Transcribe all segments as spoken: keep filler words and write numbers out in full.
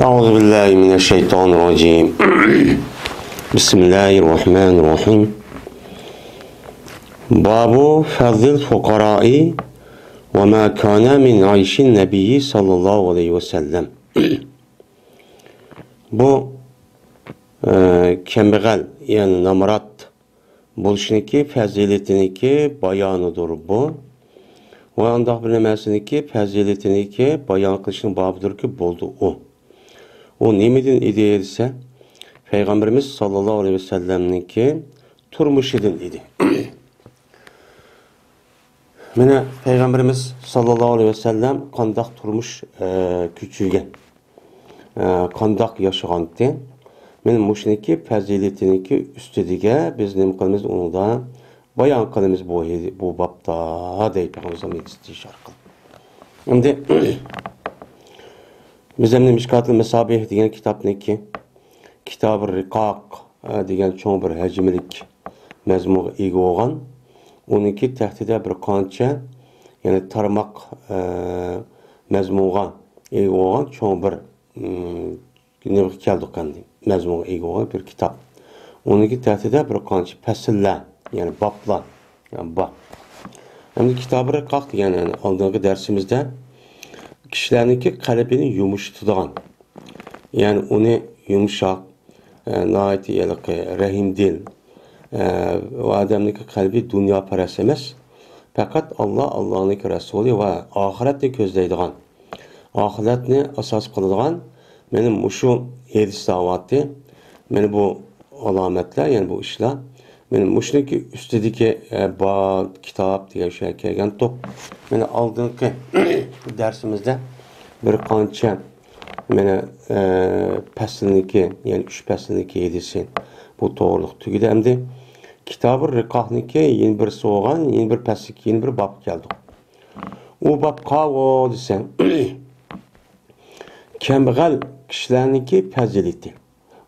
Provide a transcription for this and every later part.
أعوذ بالله من الشيطان الرجيم. بسم الله الرحمن الرحيم. باب فضل الفقراء وما كان من عيش النبي صلى الله عليه وسلم. بۇ، ئە، كەمبەغەل، يەنى نامرات بولۇشنىڭكى پەزىلىتىنىڭكى بايانىدۇر بۇ. ۋە ئانداق بىر نېمەسىنىڭكى پەزىلىتىنىڭكى بايان قىلىشنىڭ بابىدۇركى بولدى ئۇ. ئۇ نېمىدىن ئىدى دېسە، پەيغەمبىرىمىز ساللاللاھۇ ئەلەيھى ۋەسەللەمنىڭكى تۇرمۇشىدىن ئىدى. مانا پەيغەمبىرىمىز ساللاللاھۇ ئەلەيھى ۋەسەللەم قانداق تۇرمۇش، ئە، كۆچۈرگەن، ئە، قانداق ياشىغانتى؟ مانا مۇشۇنىڭكى پەزىلىتىنىڭكى ئۈستىدىگە بىز نېمە قىلىمىز ئۇنىڭدا؟ بايان قىلىمىز بۇ، بۇ بابتا، دەيدۇ پەيغەمبىرىمىز ھەدىس ئېيتىش ئارقىلىق. ئەمدى بىز ئەمدى مىشكاتۇل مەسابىھ دېگەن كىتابنىڭكى، كىتابى رىقاق، ئە، دېگەن چوڭ بىر ھەجىملىك مەزمۇنغا ئىگە بولغان، ئۇنىڭكى تەھتىدە بىر قانچە، يەنى تارماق، ئە، مەزمۇنغا ئىگە بولغان چوڭ بىر، ئىم، نېمىگە كەلدۇق ئەمدى، مەزمۇنغا ئىگە بولغان بىر كىتاب. ئۇنىڭكى تەھتىدە بىر قانچە پەسىللەر، يەنى بابلار، يەنى باب. ئەمدى كىتابى رىقاق دېگەن، يەنى ئالدىنقى دەرسىمىزدە كىشىلەرنىڭكى قەلبىنى يۇمشىتىدىغان، يەنى ئۇنى يۇمشاق، ئە، ناھايىتى ھېلىقى رەھىمدىل، ئە، ئۇ ئادەمنىڭكى قەلبى دۇنياپەرەس ئەمەس، پەقەت ئاللا، ئاللانىڭكى رەسۇلى ۋە ئاخىرەتنى كۆزلەيدىغان، ئاخىرەتنى ئاساس قىلىدىغان، مانا مۇشۇ ھەدىس دەۋاتى، مانا بۇ ئالامەتلەر، يەنى بۇ ئىشلار، مانا مۇشۇنىڭكى ئۈستىدىكى، ئە، باب، كىتاب دېگەن شۇ يەرگە كەلگەنتۇق. مانا ئالدىنقى دەرسىمىزدە بىر قانچە، مانا، ئە، پەسىلنىڭكى، يەنى ئۈچ پەسىلنىڭكى ھەدىسى بۇ توغرۇلۇق تۈگىدى. ئەمدى كىتابى رىقاقنىڭكى يەنە بىرسى بولغان، يەنە بىر پەسىلگە، يەنە بىر بابقا كەلدۇق. ئۇ باب قاۋۇ دېسەڭ، كەمبەغەل كىشىلەرنىڭكى پەزىلىتى.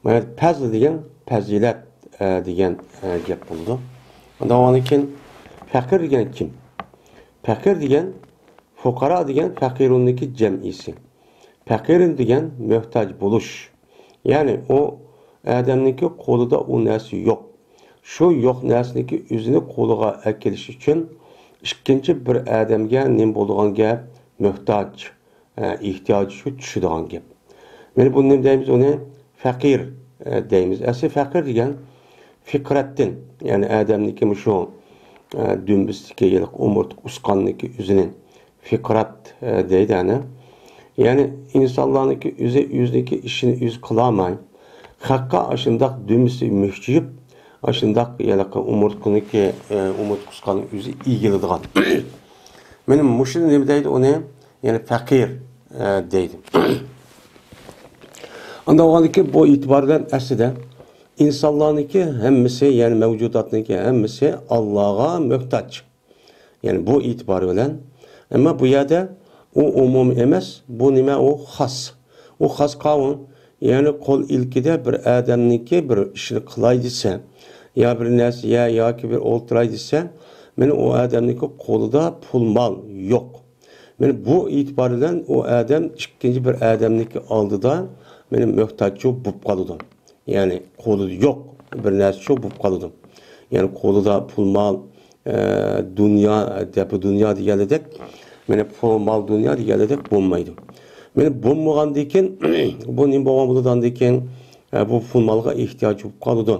مانا پەزىل دېگەن پەزىلەت، ئە، دېگەن، ئە، گەپ بولىدۇ. ئاندىن كېيىن پەقىر دېگەن كىم؟ پەقىر دېگەن، فۇقارا دېگەن پەقىرۇننىڭكى جەمئىسى. پەقىرۇن دېگەن مۆھتاج بولۇش. يەنى ئۇ ئادەمنىڭكى قولىدا ئۇ نەرسە يوق. شۇ يوق نەرسىنىڭكى ئۆزىنى قولىغا ئەكېلىش ئۈچۈن ئىككىنچى بىر ئادەمگە نېمە بولىدىغان گەپ؟ مۆھتاج، ئە، ئېھتىياجى شۇ چۈشىدىغان گەپ. مانا بۇنى نېمە دەيمىز؟ ئۇنى پەقىر، ئە، دەيمىز. ئەسلى پەقىر دېگەن فىقرەتتىن، يەنى ئادەمنىڭكى مۇشۇ، ئە، دۈمبىسىدىكى يېلىق ئومۇرتقا ئۇسقاندىكى ئۆزىنى فىقرەت، ئە، دەيدۇ ئەنە. يەنى ئىنسانلارنىڭكى ئۆزى ئۆزىنىڭكى ئىشىنى ئۆزى قىلالماي، خەققە ئاشۇنداق دۈمبىسى مۈكچىيىپ، ئاشۇنداق ھېلىقى ئومۇرتقىنىڭكى، ئە، ئومۇرتقا ئۇسقاننى ئۆزى ئىگىلىدىغان. مانا مۇشۇنى نېمە دەيدۇ ئۇنى؟ يەنى پەقىر، ئە، دەيدۇ. ئانداق بولغاندىكىن بۇ ئېتىبار بىلەن ئەسلىدە ئىنسانلارنىڭكى ھەممىسى، يەنى مەۋجۇداتنىڭكى ھەممىسى ئاللاغا مۆھتاج. يەنى بۇ ئېتىبار بىلەن. ئەمما بۇ يەردە ئۇ ئومۇمىي ئەمەس، بۇ نېمە؟ ئۇ خاس. ئۇ خاس قاۋۇ، يەنى قول ئىلكىدە بىر ئادەمنىڭكى بىر ئىشنى قىلاي دېسە، يا بىر نەرسە يە ياكى بىر ئولتۇراي دېسە، مانا ئۇ ئادەمنىڭكى قولىدا پۇل مال يوق. مانا بۇ ئېتىبار بىلەن ئۇ ئادەم ئىككىنچى بىر ئادەمنىڭكى ئالدىدا مانا مۆھتاج بولۇپ قالىدۇ. يەنى قولىدا يوق بىر نەرسە شۇ بولۇپ قالىدۇ. يەنى قولىدا پۇل مال، ئە، دۇنيا، دەپۇ دۇنيا دېگەنلىدەك، مانا پۇل مال دۇنيا دېگەنلىدەك بولمايدۇ. مانا بولمىغاندىن كېيىن، بۇ نېمە بولغان بولىدۇ ئاندىن كېيىن؟ ئە، بۇ پۇل مالغا ئېھتىياج بولۇپ قالىدۇ.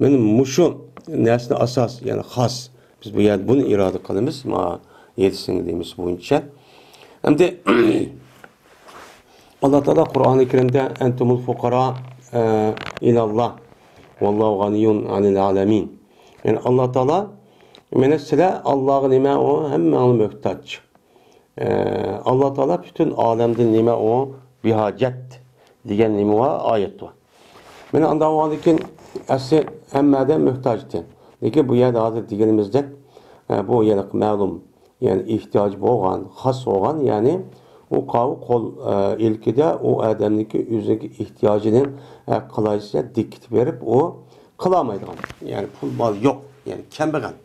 مانا مۇشۇ نەرسىنى ئاساس، يەنى خاس. بىز بۇ يەردە بۇنى ئىرادە قىلىمىز. ما ھەدىسنىڭ دېمىسى بويىچە. ئەمدى ئاللا تائالا قۇرئانى كەرىمدە، «ئەنتۇمۇل فۇقەرائۇ ئىلەللاھ ۋەللاھۇ غەنىييۇن ئەنىل ئالەمىن.» يەنى ئاللا تائالا، مانا سىلەر ئاللاغا نېمە ئۇ؟ ھەممەڭلار مۆھتاج. ئە، ئاللا تائالا پۈتۈن ئالەمدىن نېمە ئۇ؟ بىھاجەت دېگەن نېمە بار؟ ئايەت بار. مانا ئانداق بولغاندىن كېيىن ئەسلى ھەممە ئادەم مۆھتاجتى. لېكىن بۇ يەردە ھازىر دېگىنىمىزدەك، ئە، بۇ يەنە مەلۇم، يەنى ئېھتىياجى بولغان، خاس بولغان، يەنى ئۇ قاۋۇ قول، ئە، ئىلكىدە ئۇ ئادەمنىڭكى ئۆزىنىڭكى ئېھتىياجىنى، ئە، قىلايسىز دىققىتى بېرىپ ئۇ قىلالمايدىغان، يەنى پۇل مال يوق، يەنى كەمبەغەل.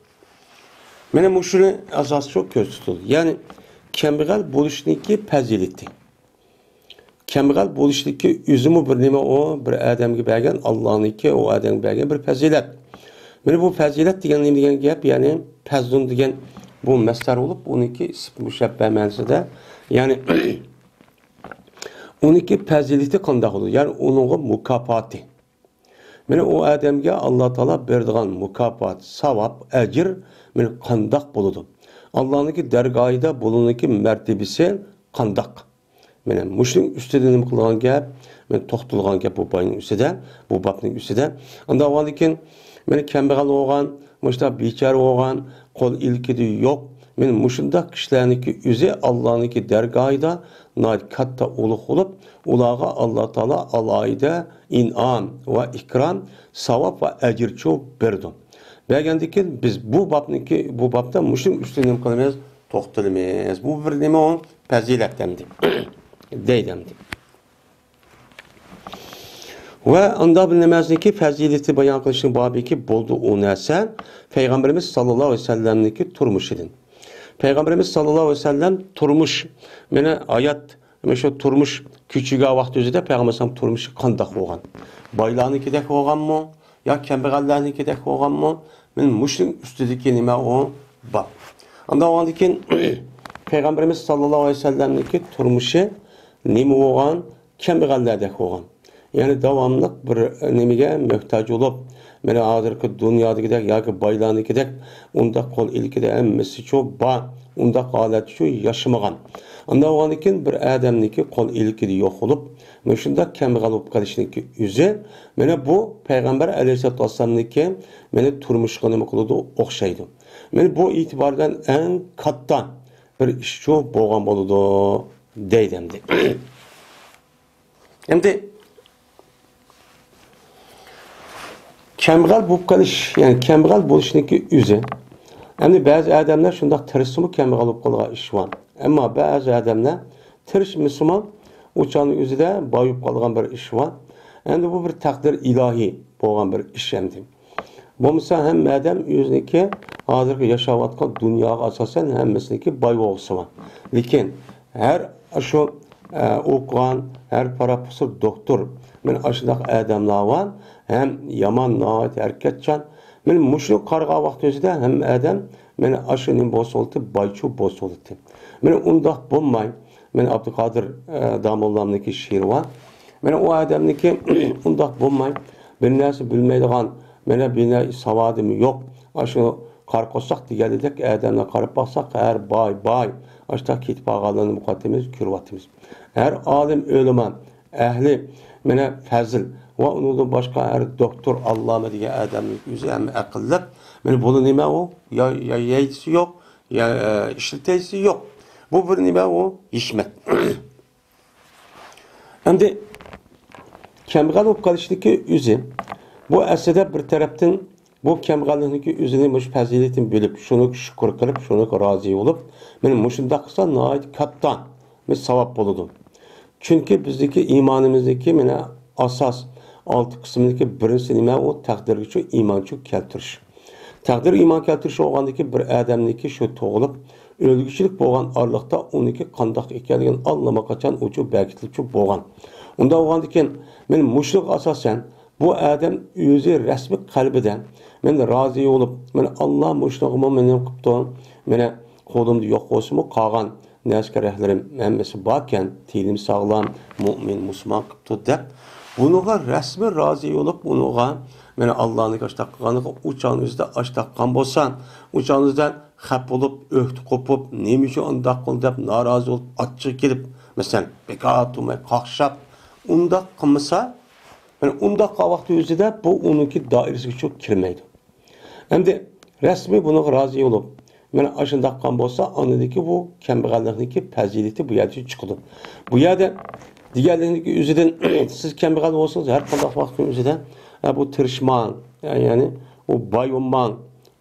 مانا مۇشۇنى ئاساسلىق كۆرسىتىدۇ. يەنى كەمبەغەل بولۇشنىڭكى پەزىلىتى. كەمبەغەل بولۇشتىكى ئۆزىمۇ بىر نېمە ئۇ، بىر ئادەمگە بەرگەن، ئاللانىڭكى ئۇ ئادەمگە بەرگەن بىر پەزىلەت. مانا بۇ پەزىلەت دېگەن نېمە دېگەن گەپ؟ يەنى پەزلۇن دېگەن بۇ مەسدەر بولۇپ، ئۇنىڭكى ئىسم مۇشەببە مەنىسىدە، يەنى ئۇنىڭكى پەزىلىتى قانداق بولىدۇ؟ يەنى ئۇنىڭغا مۇكاپاتى. مانا ئۇ ئادەمگە ئاللا تائالا بېرىدىغان مۇكاپات، ساۋاب، ئەجىر مانا قانداق بولىدۇ؟ ئاللانىڭكى دەرگاھىدا بۇنىڭكى مەرتىبىسى قانداق؟ مانا مۇشۇنىڭ ئۈستىدە نېمە قىلغان گەپ؟ مانا توختالغان گەپ بۇ باينىڭ ئۈستىدە، بۇ بابنىڭ ئۈستىدە. ئۇنداق بولغاندىن كېيىن، مانا كەمبەغەل بولغان، مۇشۇنداق بىچارە بولغان، قول ئىلكىدە يوق. مانا مۇشۇنداق كىشىلەرنىڭكى ئۆزى ئاللانىڭكى دەرگاھىدا ناھايىتى كاتتا ئۇلۇغ بولۇپ، ئۇلارغا ئاللا تائالا ئالاھىدە ئىنئام ۋە ئىكرام، ساۋاب ۋە ئەجىرچۇ بېرىدۇ. بەرگەندىن كېيىن بىز بۇ بابنىڭكى، بۇ بابتا مۇشۇنىڭ ئۈستىدە نېمە قىلىمىز؟ توختىلىمىز. بۇ بىر نېمە ئۇ؟ پەزىلەت ئەمدى. دەيدۇ ئەمدى. ۋە ئۇنداق بىر نېمەسىنىڭكى پەزىلىتى بايان قىلىشنىڭ بابىكى بولدى ئۇ نەرسە پەيغەمبىرىمىز ساللاللاھۇ ئەلەيھى ۋەسەللەمنىڭكى تۇرمۇشىدىن. پەيغەمبىرىمىز ساللاللاھۇ ئەلەيھى ۋەسەللەم تۇرمۇش، مانا ھايات، مانا شۇ تۇرمۇش كۆچۈرگەن ۋاقتى ئۆزىدە پەيغەمبەر ئەلەيھىسسالام تۇرمۇشى قانداق بولغان؟ بايلارنىڭكىدەك بولغانمۇ؟ يا كەمبەغەللەرنىڭكىدەك بولغانمۇ؟ مانا مۇشۇنىڭ ئۈستىدىكى نېمە ئۇ؟ باب. ئاندىن ئاندىن كېيىن پەيغەمبىرىمىز ساللاللاھۇ ئەلەيھى ۋەسەللەمنىڭكى تۇرمۇشى نېمە بولغان؟ كەمبەغەللەردەك بولغان. يەنى داۋاملىق بىر نېمىگە موھتاج بولۇپ، مانا ھازىرقى دۇنيادىكىدەك ياكى بايلارنىڭكىدەك ئۇنداق قول ئىلكىدە ھەممىسىچۇ بار، ئۇنداق ھالەتتىچۇ ياشىمىغان. ئانداق بولغاندىن كېيىن بىر ئادەمنىڭكى قول ئىلكىدە يوق بولۇپ، مۇشۇنداق كەمبەغەل بولۇپ قېلىشنىڭكى ئۆزى، مانا بۇ پەيغەمبەر ئەلەيھىسسالاتۇ ۋەسسالامنىڭكى مانا تۇرمۇشىغا نېمە قىلىدۇ؟ ئوخشايدۇ. مانا بۇ ئېتىبار بىلەن ئەڭ كاتتا بىر ئىشچۇ بولغان بولىدۇ، دەيدۇ ئەمدى. ئەمدى كەمبەغەل بولۇپ قېلىش، يەنى كەمبەغەل بولۇشنىڭكى ئۆزى. ئەمدى بەزى ئادەملەر شۇنداق تىرىشسىمۇ كەمبەغەل بولۇپ قالغان ئىش بار. ئەمما بەزى ئادەملەر تىرىشمىسىمۇ ئۇ چاغنىڭ ئۆزىدە باي بولۇپ قالغان بىر ئىش بار. ئەمدى بۇ بىر تەقدىر ئىلاھىي بولغان بىر ئىش ئەمدى. بولمىسا ھەممە ئادەم ئۆزىنىڭكى ھازىرقى ياشاۋاتقان دۇنياغا ئاساسەن ھەممىسىنىڭكى باي بولغۇسى بار. لېكىن ھەر شۇ، ئە، ئوقۇغان، ھەر پروفېسسور، دوكتور، مانا ئاشۇنداق ئادەملەر بار. ھەم يامان، ناھايىتى ھەرىكەتچان. مانا مۇشۇنى قارىغان ۋاقتى ئۆزىدە ھەممە ئادەم مانا ئاشۇ نېمە بولسا بولاتتى، بايچۇ بولسا بولاتتى. مانا ئۇنداق بولماي، مانا ئابدۇقادىر، ئە، داموللامنىڭكى شېئىرى بار. مانا ئۇ ئادەمنىڭكى ئۇنداق بولماي، بىر نەرسە بىلمەيدىغان، مانا بىر نەرسە ساۋادىمۇ يوق، ئاشۇ قارا قورساق دېگەنلىرىدەك ئادەملەرگە قاراپ باقساق، ھەر باي، باي، ئاشۇنداق كېتىپ قالغانلىرىنى كۆرۈۋاتىمىز، كۆرۈۋاتىمىز. ھەر ئالىم، ئۆلىما، ئەھلى، مانا، پەزىل ۋە ئۇنىڭدىن باشقا ھەر دوكتور، ئاللامە دېگەن ئادەمنىڭ ئۆزى ھەممە ئەقىللىق. مانا بۇنى نېمە ئۇ؟ يا، يا يەيدىسى يوق، يا، ئە، ئىشلىتەيسى يوق. بۇ بىر نېمە ئۇ؟ ھېكمەت. ئەمدى كەمبەغەل بولۇپ قېلىشنىڭكى ئۆزى، بۇ ئەسلىدە بىر تەرەپتىن بۇ كەمبەغەللىكنىڭكى ئۆزىنى مۇشۇ پەزىلىتىنى بىلىپ، شۇنىڭغا شۈكۈر قىلىپ، شۇنىڭغا رازى بولۇپ، مانا مۇشۇنداق قىلسا ناھايىتى كاتتا بىر ساۋاب بولىدۇ. چۈنكى بىزدىكى ئىمانىمىزدىكى مانا ئاساس ئالتە قىسمىدىكى بىرىنچىسى نېمە؟ ئۇ تەقدىرگىچۇ ئىمانچۇ كەلتۈرۈش. تەقدىر ئىمان كەلتۈرۈش بولغاندىكى بىر ئادەمنىكى شۇ تۇغۇلۇپ، ئۆلگۈچىلىك بولغان ئارىلىقتا ئۇنىڭكى قانداق ئىكەنلىكىنى ئاللىماقاچان ئۇچۇ بەكىتىلىپچۇ بولغان. ئۇنداق بولغاندىكىن، مانا مۇشۇنىڭغا ئاساسەن، بۇ ئادەم ئۆزى رەسمىي قەلبىدە، مانا رازى بولۇپ، مانا ئاللا مۇشۇنىڭغىمۇ مېنى قىپتۇ، مانا قولۇمدا يوق بولسىمۇ قالغان نەرسە-كېرەكلىرىم ھەممىسى باركەن، تېنىم ساغلام، مۇئمىن، مۇسۇلمان قىپتۇ دەپ، بۇنىڭغا رەسمىي رازى بولۇپ، ئۇنىڭغا مانا ئاللانىڭ ئاشتاق قىلغانلىقى ئۇ چاغنىڭ ئۆزىدە ئاشتاق قىلغان بولسا، ئۇ چاغنىڭ ئۆزىدە خەپ بولۇپ، ئۆھدە قوپۇپ، نېمە ئۈچۈن ئۇنداق قىلدى دەپ نارازى بولۇپ، ئاچچىقى كېلىپ، مەسىلەن، بىكار تۇرماي قاقشاپ، ئۇنداق قىلمىسا، مانا ئۇنداق قىلغان ۋاقتى ئۆزىدە بۇ ئۇنىڭكى دائىرىسىگىچۇ كىرمەيدۇ. ئەمدى رەسمىي بۇنىڭغا رازى بولۇپ، مانا ئاشۇنداق قىلغان بولسا، ئاندىكى بۇ كەمبەغەللىكنىڭكى پەزىلىتى بۇ يەردە چىقىدۇ. بۇ يەردە دېگەنلىكنىڭكى ئۆزىدىن سىز كەمبەغەل بولسىڭىز، ھەر قانداق ۋاقىتنىڭ ئۆزىدە، ھە، بۇ تىرىشماڭ، يەنى ئۇ باي بولماڭ،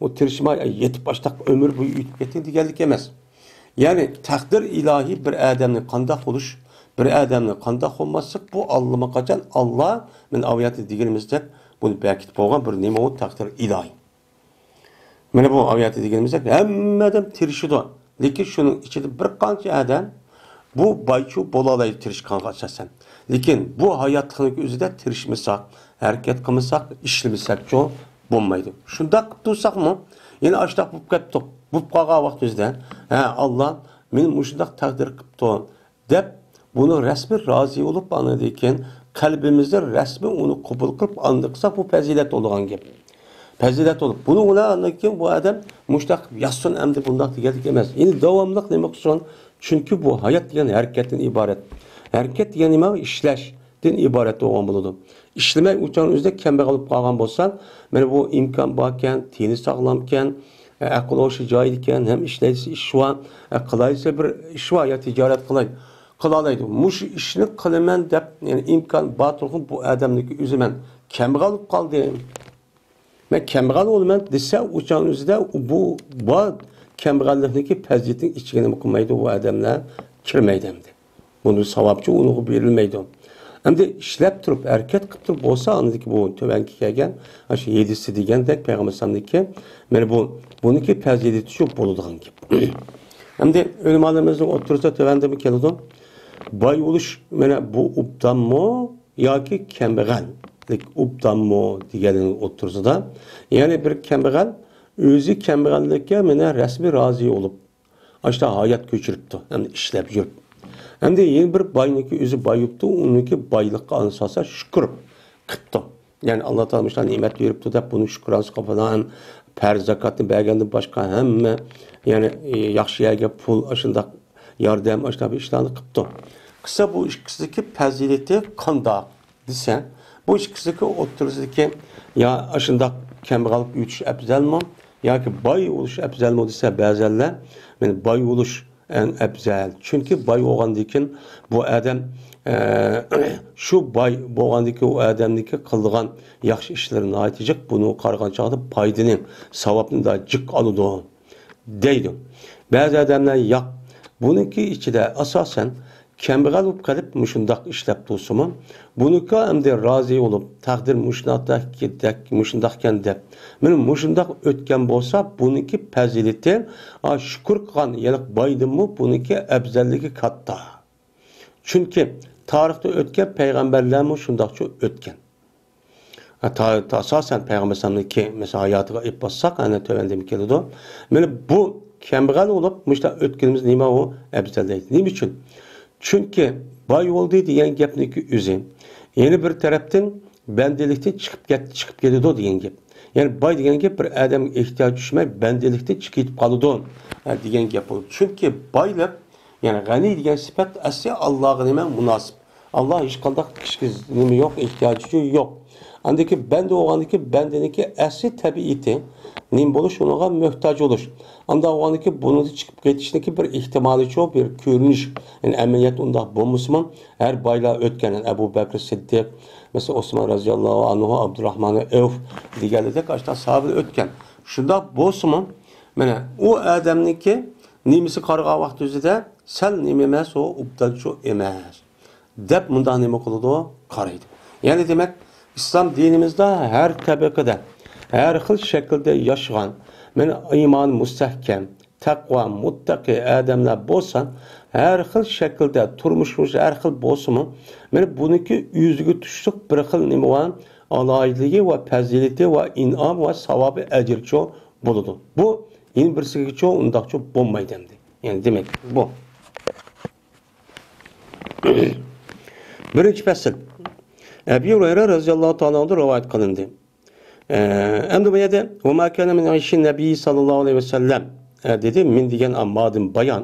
ئۇ تىرىشماي، يېتىپ ئاشتاق ئۆمۈر بويى ئۆتۈپ كەتتى دېگەنلىك ئەمەس. يەنى تەقدىر ئىلاھىي بىر ئادەمنى قانداق بولۇش، بىر ئادەمنى قانداق بولماسلىق، بۇ ئاللىماقاچان ئاللا، مانا ئايەتتە دېگىنىمىزدەك، بۇنى بەكىتىپ قويغان بىر نېمە ئۇ تەقدىر ئىلاھىي. مانا بۇ ئايەتتە دېگىنىمىزدەك، ھەممە ئادەم تىرىشىدۇ. لېكىن شۇنىڭ ئىچىدە بىر قانچە ئادەم بۇ بايچۇ بولالايدۇ تىرىشقانغا ئاساسەن. لېكىن بۇ ھاياتلىقنىڭ ئۆزىدە تىرىشمىساق، ھەرىكەت قىلمىساق، ئىشلىمىسەكچۇ بولمايدۇ. شۇنداق قىلىپ تۇرساقمۇ، يەنە ئاشۇنداق بولۇپ كەتتۇق. بولۇپ قالغان ۋاقتىمىزدا، ھە، ئاللا مېنى مۇشۇنداق تەقدىر قىپتۇ، دەپ، بۇنى رەسمىي رازى بولۇپ، ئاندىن كېيىن قەلبىمىزدە رەسمىي ئۇنى قوبۇل قىلىپ، ئاندىن قىلساق، بۇ پەزىلەت بولىدىغان گەپ. پەزىلەت بولۇپ، بۇنى ئۇلار ئاندىن كېيىن بۇ ئادەم مۇشۇنداق يازسۇن ئەمدى بۇنداق دېگەنلىك ئەمەس. يەنى داۋاملىق نېمە قىلسۇن؟ چۈنكى بۇ ھايات دېگەن ھەرىكەتتىن ئىبارەت. ھەرىكەت دېگەن نېمە؟ ئىشلەش. دىن ئىبارەت بولغان بولىدۇ. ئىشلىمەي ئۇچان ئۆزىدە كەمبەغەل بولۇپ قالغان بولسا، مانا بۇ ئىمكان باركەن، تېنى ساغلامكەن، ئەقىل ھوشى جايىدىكەن، ھەم ئىشلەيسە ئىش بار، قىلايسە بىر ئىش بار، يا تىجارەت قىلاي، قىلالايدۇ. مۇشۇ ئىشنى قىلىمەن دەپ، يەنى ئىمكان بار تۇرغۇن بۇ ئادەمنىڭكى ئۆزى مەن كەمبەغەل بولۇپ قالدىم. مەن كەمبەغەل بولىمەن دېسە، ئۇچان ئۆزىدە بۇ بار كەمبەغەللىكنىڭكى پەزىلىتىنىڭ ئىچىگە نېمە قىلمايدۇ، بۇ ئادەملەر كىرمەيدۇ ئەمدى. بۇنىڭ ساۋابچۇ ئۇنىڭغا بېرىلمەيدۇ. ئەمدى ئىشلەپ تۇرۇپ، ھەرىكەت قىلىپ تۇرۇپ بولسا، ئاندىكى بۇ تۆۋەنكى كەلگەن، ئاشۇ ھەدىستە دېگەندەك، پەيغەمبەر ئەلەيھىسسالامنىڭكى، مانا بۇ، بۇنىڭكى پەزىلىتى شۇ بولىدىغان گەپ. ئەمدى ئۆلىمالىرىمىزنىڭ ئوتتۇرىسىدا تۆۋەندىمۇ كېلىدۇ. باي بولۇش، مانا بۇ ئوبدانمۇ ياكى كەمبەغەللىك ئوبدانمۇ دېگەننىڭ ئوتتۇرىسىدا، يەنى بىر كەمبەغەل ئۆزى كەمبەغەللىككە مانا رەسمىي رازى بولۇپ، ئاشۇنداق ھايات كۆچۈرۈپتۇ، يەنى ئىشلەپ يۈرۈپ. ئەمدى يەنە بىر باينىڭكى ئۆزى باي بوپتۇ، ئۇنىڭكى بايلىققا ئاساسەن شۈكۈر قىپتۇ. يەنى، ئاللا تائالا مۇشۇنداق نېمەت بېرىپتۇ دەپ، بۇنى شۈكرانىسى قىلىپ، پەلان پەرز زاكاتنى بەرگەندىن باشقا ھەممە، يەنى، ئى، ياخشى يەرگە پۇل، ئاشۇنداق ياردەم، ئاشۇنداق بىر ئىشلارنى قىپتۇ. قىلسا، بۇ ئىككىسىدىكى پەزىلىتى قانداق دېسە، بۇ ئىككىسىدىكى ئوتتۇرىسىدىكى يا ئاشۇنداق كەمبەغەل بولۇپ ئۆتۈش ئەپزەلمۇ ياكى باي بولۇش ئەپزەلمۇ دېسە، بەزەنلەر، مانا، باي بولۇش ئەڭ ئەپزەل. چۈنكى باي بولغاندىن كېيىن بۇ ئادەم، ئە، شۇ باي بولغاندىن كېيىن ئۇ ئادەمنىڭكى قىلىدىغان ياخشى ئىشلىرى ناھايىتى جىق، بۇنىڭغا قارىغان چاغدا پايدىنى، ساۋابنى دا جىق ئالىدۇ دەيدۇ. بەزى ئادەملەر ياق، بۇنىڭكى ئىچىدە ئاساسەن كەمبەغەل بولۇپ قېلىپ مۇشۇنداق ئىشلەپ تۇرسىمۇ، بۇنىڭكى ئەمدى رازى بولۇپ، تەقدىر مۇشۇنداق، مۇشۇنداقكەن دەپ، مانا مۇشۇنداق ئۆتكەن بولسا، بۇنىڭكى پەزىلىتى، ئا، شۈكۈر قىلغان يىللىق بايدىنمۇ بۇنىڭكى ئەپزەللىكى كاتتا. چۈنكى تارىختا ئۆتكەن پەيغەمبەرلەرمۇ شۇنداقچە ئۆتكەن. تا-، تا-، ئاساسەن پەيغەمبەر ئەلەيھىسسالامنىڭكى، مەسىلەن، ھاياتىغا ئېلىپ بارساق، ئەنە تۆۋەندىمۇ كېلىدۇ. مانا بۇ كەمبەغەل بولۇپ، مۇشۇنداق ئۆتكىنىمىز نېمە ئۇ؟ ئەپزەل دەيدۇ. نېمە ئۈچۈن؟ چۈنكى باي بولدى دېگەن گەپنىڭكى ئۆزى، يەنە بىر تەرەپتىن بەندىلىكتىن چىقىپ كەت-، چىقىپ كېتىدۇ دېگەن گەپ. يەنى باي دېگەن گەپ بىر ئادەمگە ئېھتىياج چۈشمەي، بەندىلىكتىن چىقىپ كېتىپ قالىدۇ، ھە، دېگەن گەپ بولىدۇ. چۈنكى بايلىق، يەنى غەنىي دېگەن سۈپەت ئەسلى ئاللاغا نېمە مۇناسىپ. ئاللا ھېچقانداق كىشىگە نېمە يوق، ئېھتىياجى يوق. ئاندىكى بەندە بولغاندىكى بەندىنىڭكى ئەسلى تەبىئىتى نېمە بولۇش، ئۇنىڭغا موھتاج بولۇش. ئانداق بولغاندىكى بۇنىڭدىن چىقىپ كېتىشنىڭكى بىر ئېھتىمالى چوڭ، بىر كۆرۈنۈش. يەنى ئەمەلىيەت ئۇنداق بولمىسىمۇ، ھەر بايلار ئۆتكەن، يەنى ئەبۇ بەكرى سىددىق، مەسىلەن، ئوسمان رەزىياللاھۇ ئەنھۇ، ئابدۇرراھمان ئەۋف دېگەنلىكتەك ئاشۇنداق ساھابىلەر ئۆتكەن. شۇنداق بولسىمۇ، مانا ئۇ ئادەمنىڭكى نېمىسى قارىغان ۋاقتى ئۆزىدە سەل نېمە ئەمەس، ئۇ ئوبدانچۇ ئەمەس دەپ مۇنداق نېمە قىلىدۇ؟ قارايدۇ. يەنى دېمەك، ئىسلام دىنىمىزدا ھەر تەبىقىدە، ھەر خىل شەكىلدە ياشىغان، مانا ئىمانى مۇستەھكەم، تەقۋا، مۇتتەقى ئادەملەر بولسا، ھەر خىل شەكىلدە تۇرمۇشىمىز ھەر خىل بولسىمۇ، مانا بۇنىڭكى ئۆزىگە تۇشلۇق بىر خىل نېمە بار، ئالاھىدىلىكى ۋە پەزىلىتى ۋە ئىنئام ۋە ساۋابى، ئەجرىچۇ بولىدۇ. بۇ يەنە بىرسىگىچۇ ئۇنداقچۇ بولمايدۇ ئەمدى. يەنى دېمەك، بۇ. بىرىنچى پەسىل. ئەبى ھۇرەيرە رەزىياللاھۇ تائالا ئەنھۇدىن رىۋايەت قىلىندى. ئە، ئەمدى بۇ يەردە، «وما كان من عيش النبي صلى الله عليه وسلم»، ئە، دېدى، مىن دېگەن مادىن بايان.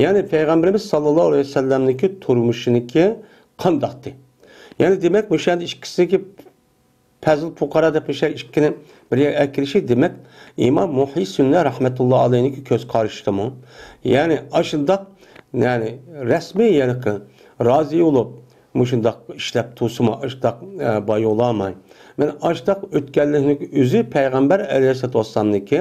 يەنى پەيغەمبىرىمىز ساللاللاھۇ ئەلەيھى ۋەسەللەمنىڭكى تۇرمۇشىنىڭكى قانداقتى؟ يەنى دېمەك، مۇشۇ يەردە ئىككىسىنىڭكى پەزىل پۇقارا دەپ مۇشۇ ئىككىنى بىر يەرگە ئەكىرىشى، دېمەك، ئىمام مۇھيى سۈننە رەھمەتۇللا ئەلەيھنىڭكى كۆز قارىشىدىمۇ، يەنى ئاشۇنداق، يەنى رەسمىي، يەنى رازى بولۇپ، مۇشۇنداق ئىشلەپ تۇرسىمۇ، ئاشۇنداق، ئە، باي بولالماي. مانا ئاشۇنداق ئۆتكەنلىكنىڭ ئۆزى پەيغەمبەر ئەلەيھىسسالاتۇ ۋەسسالامنىڭكى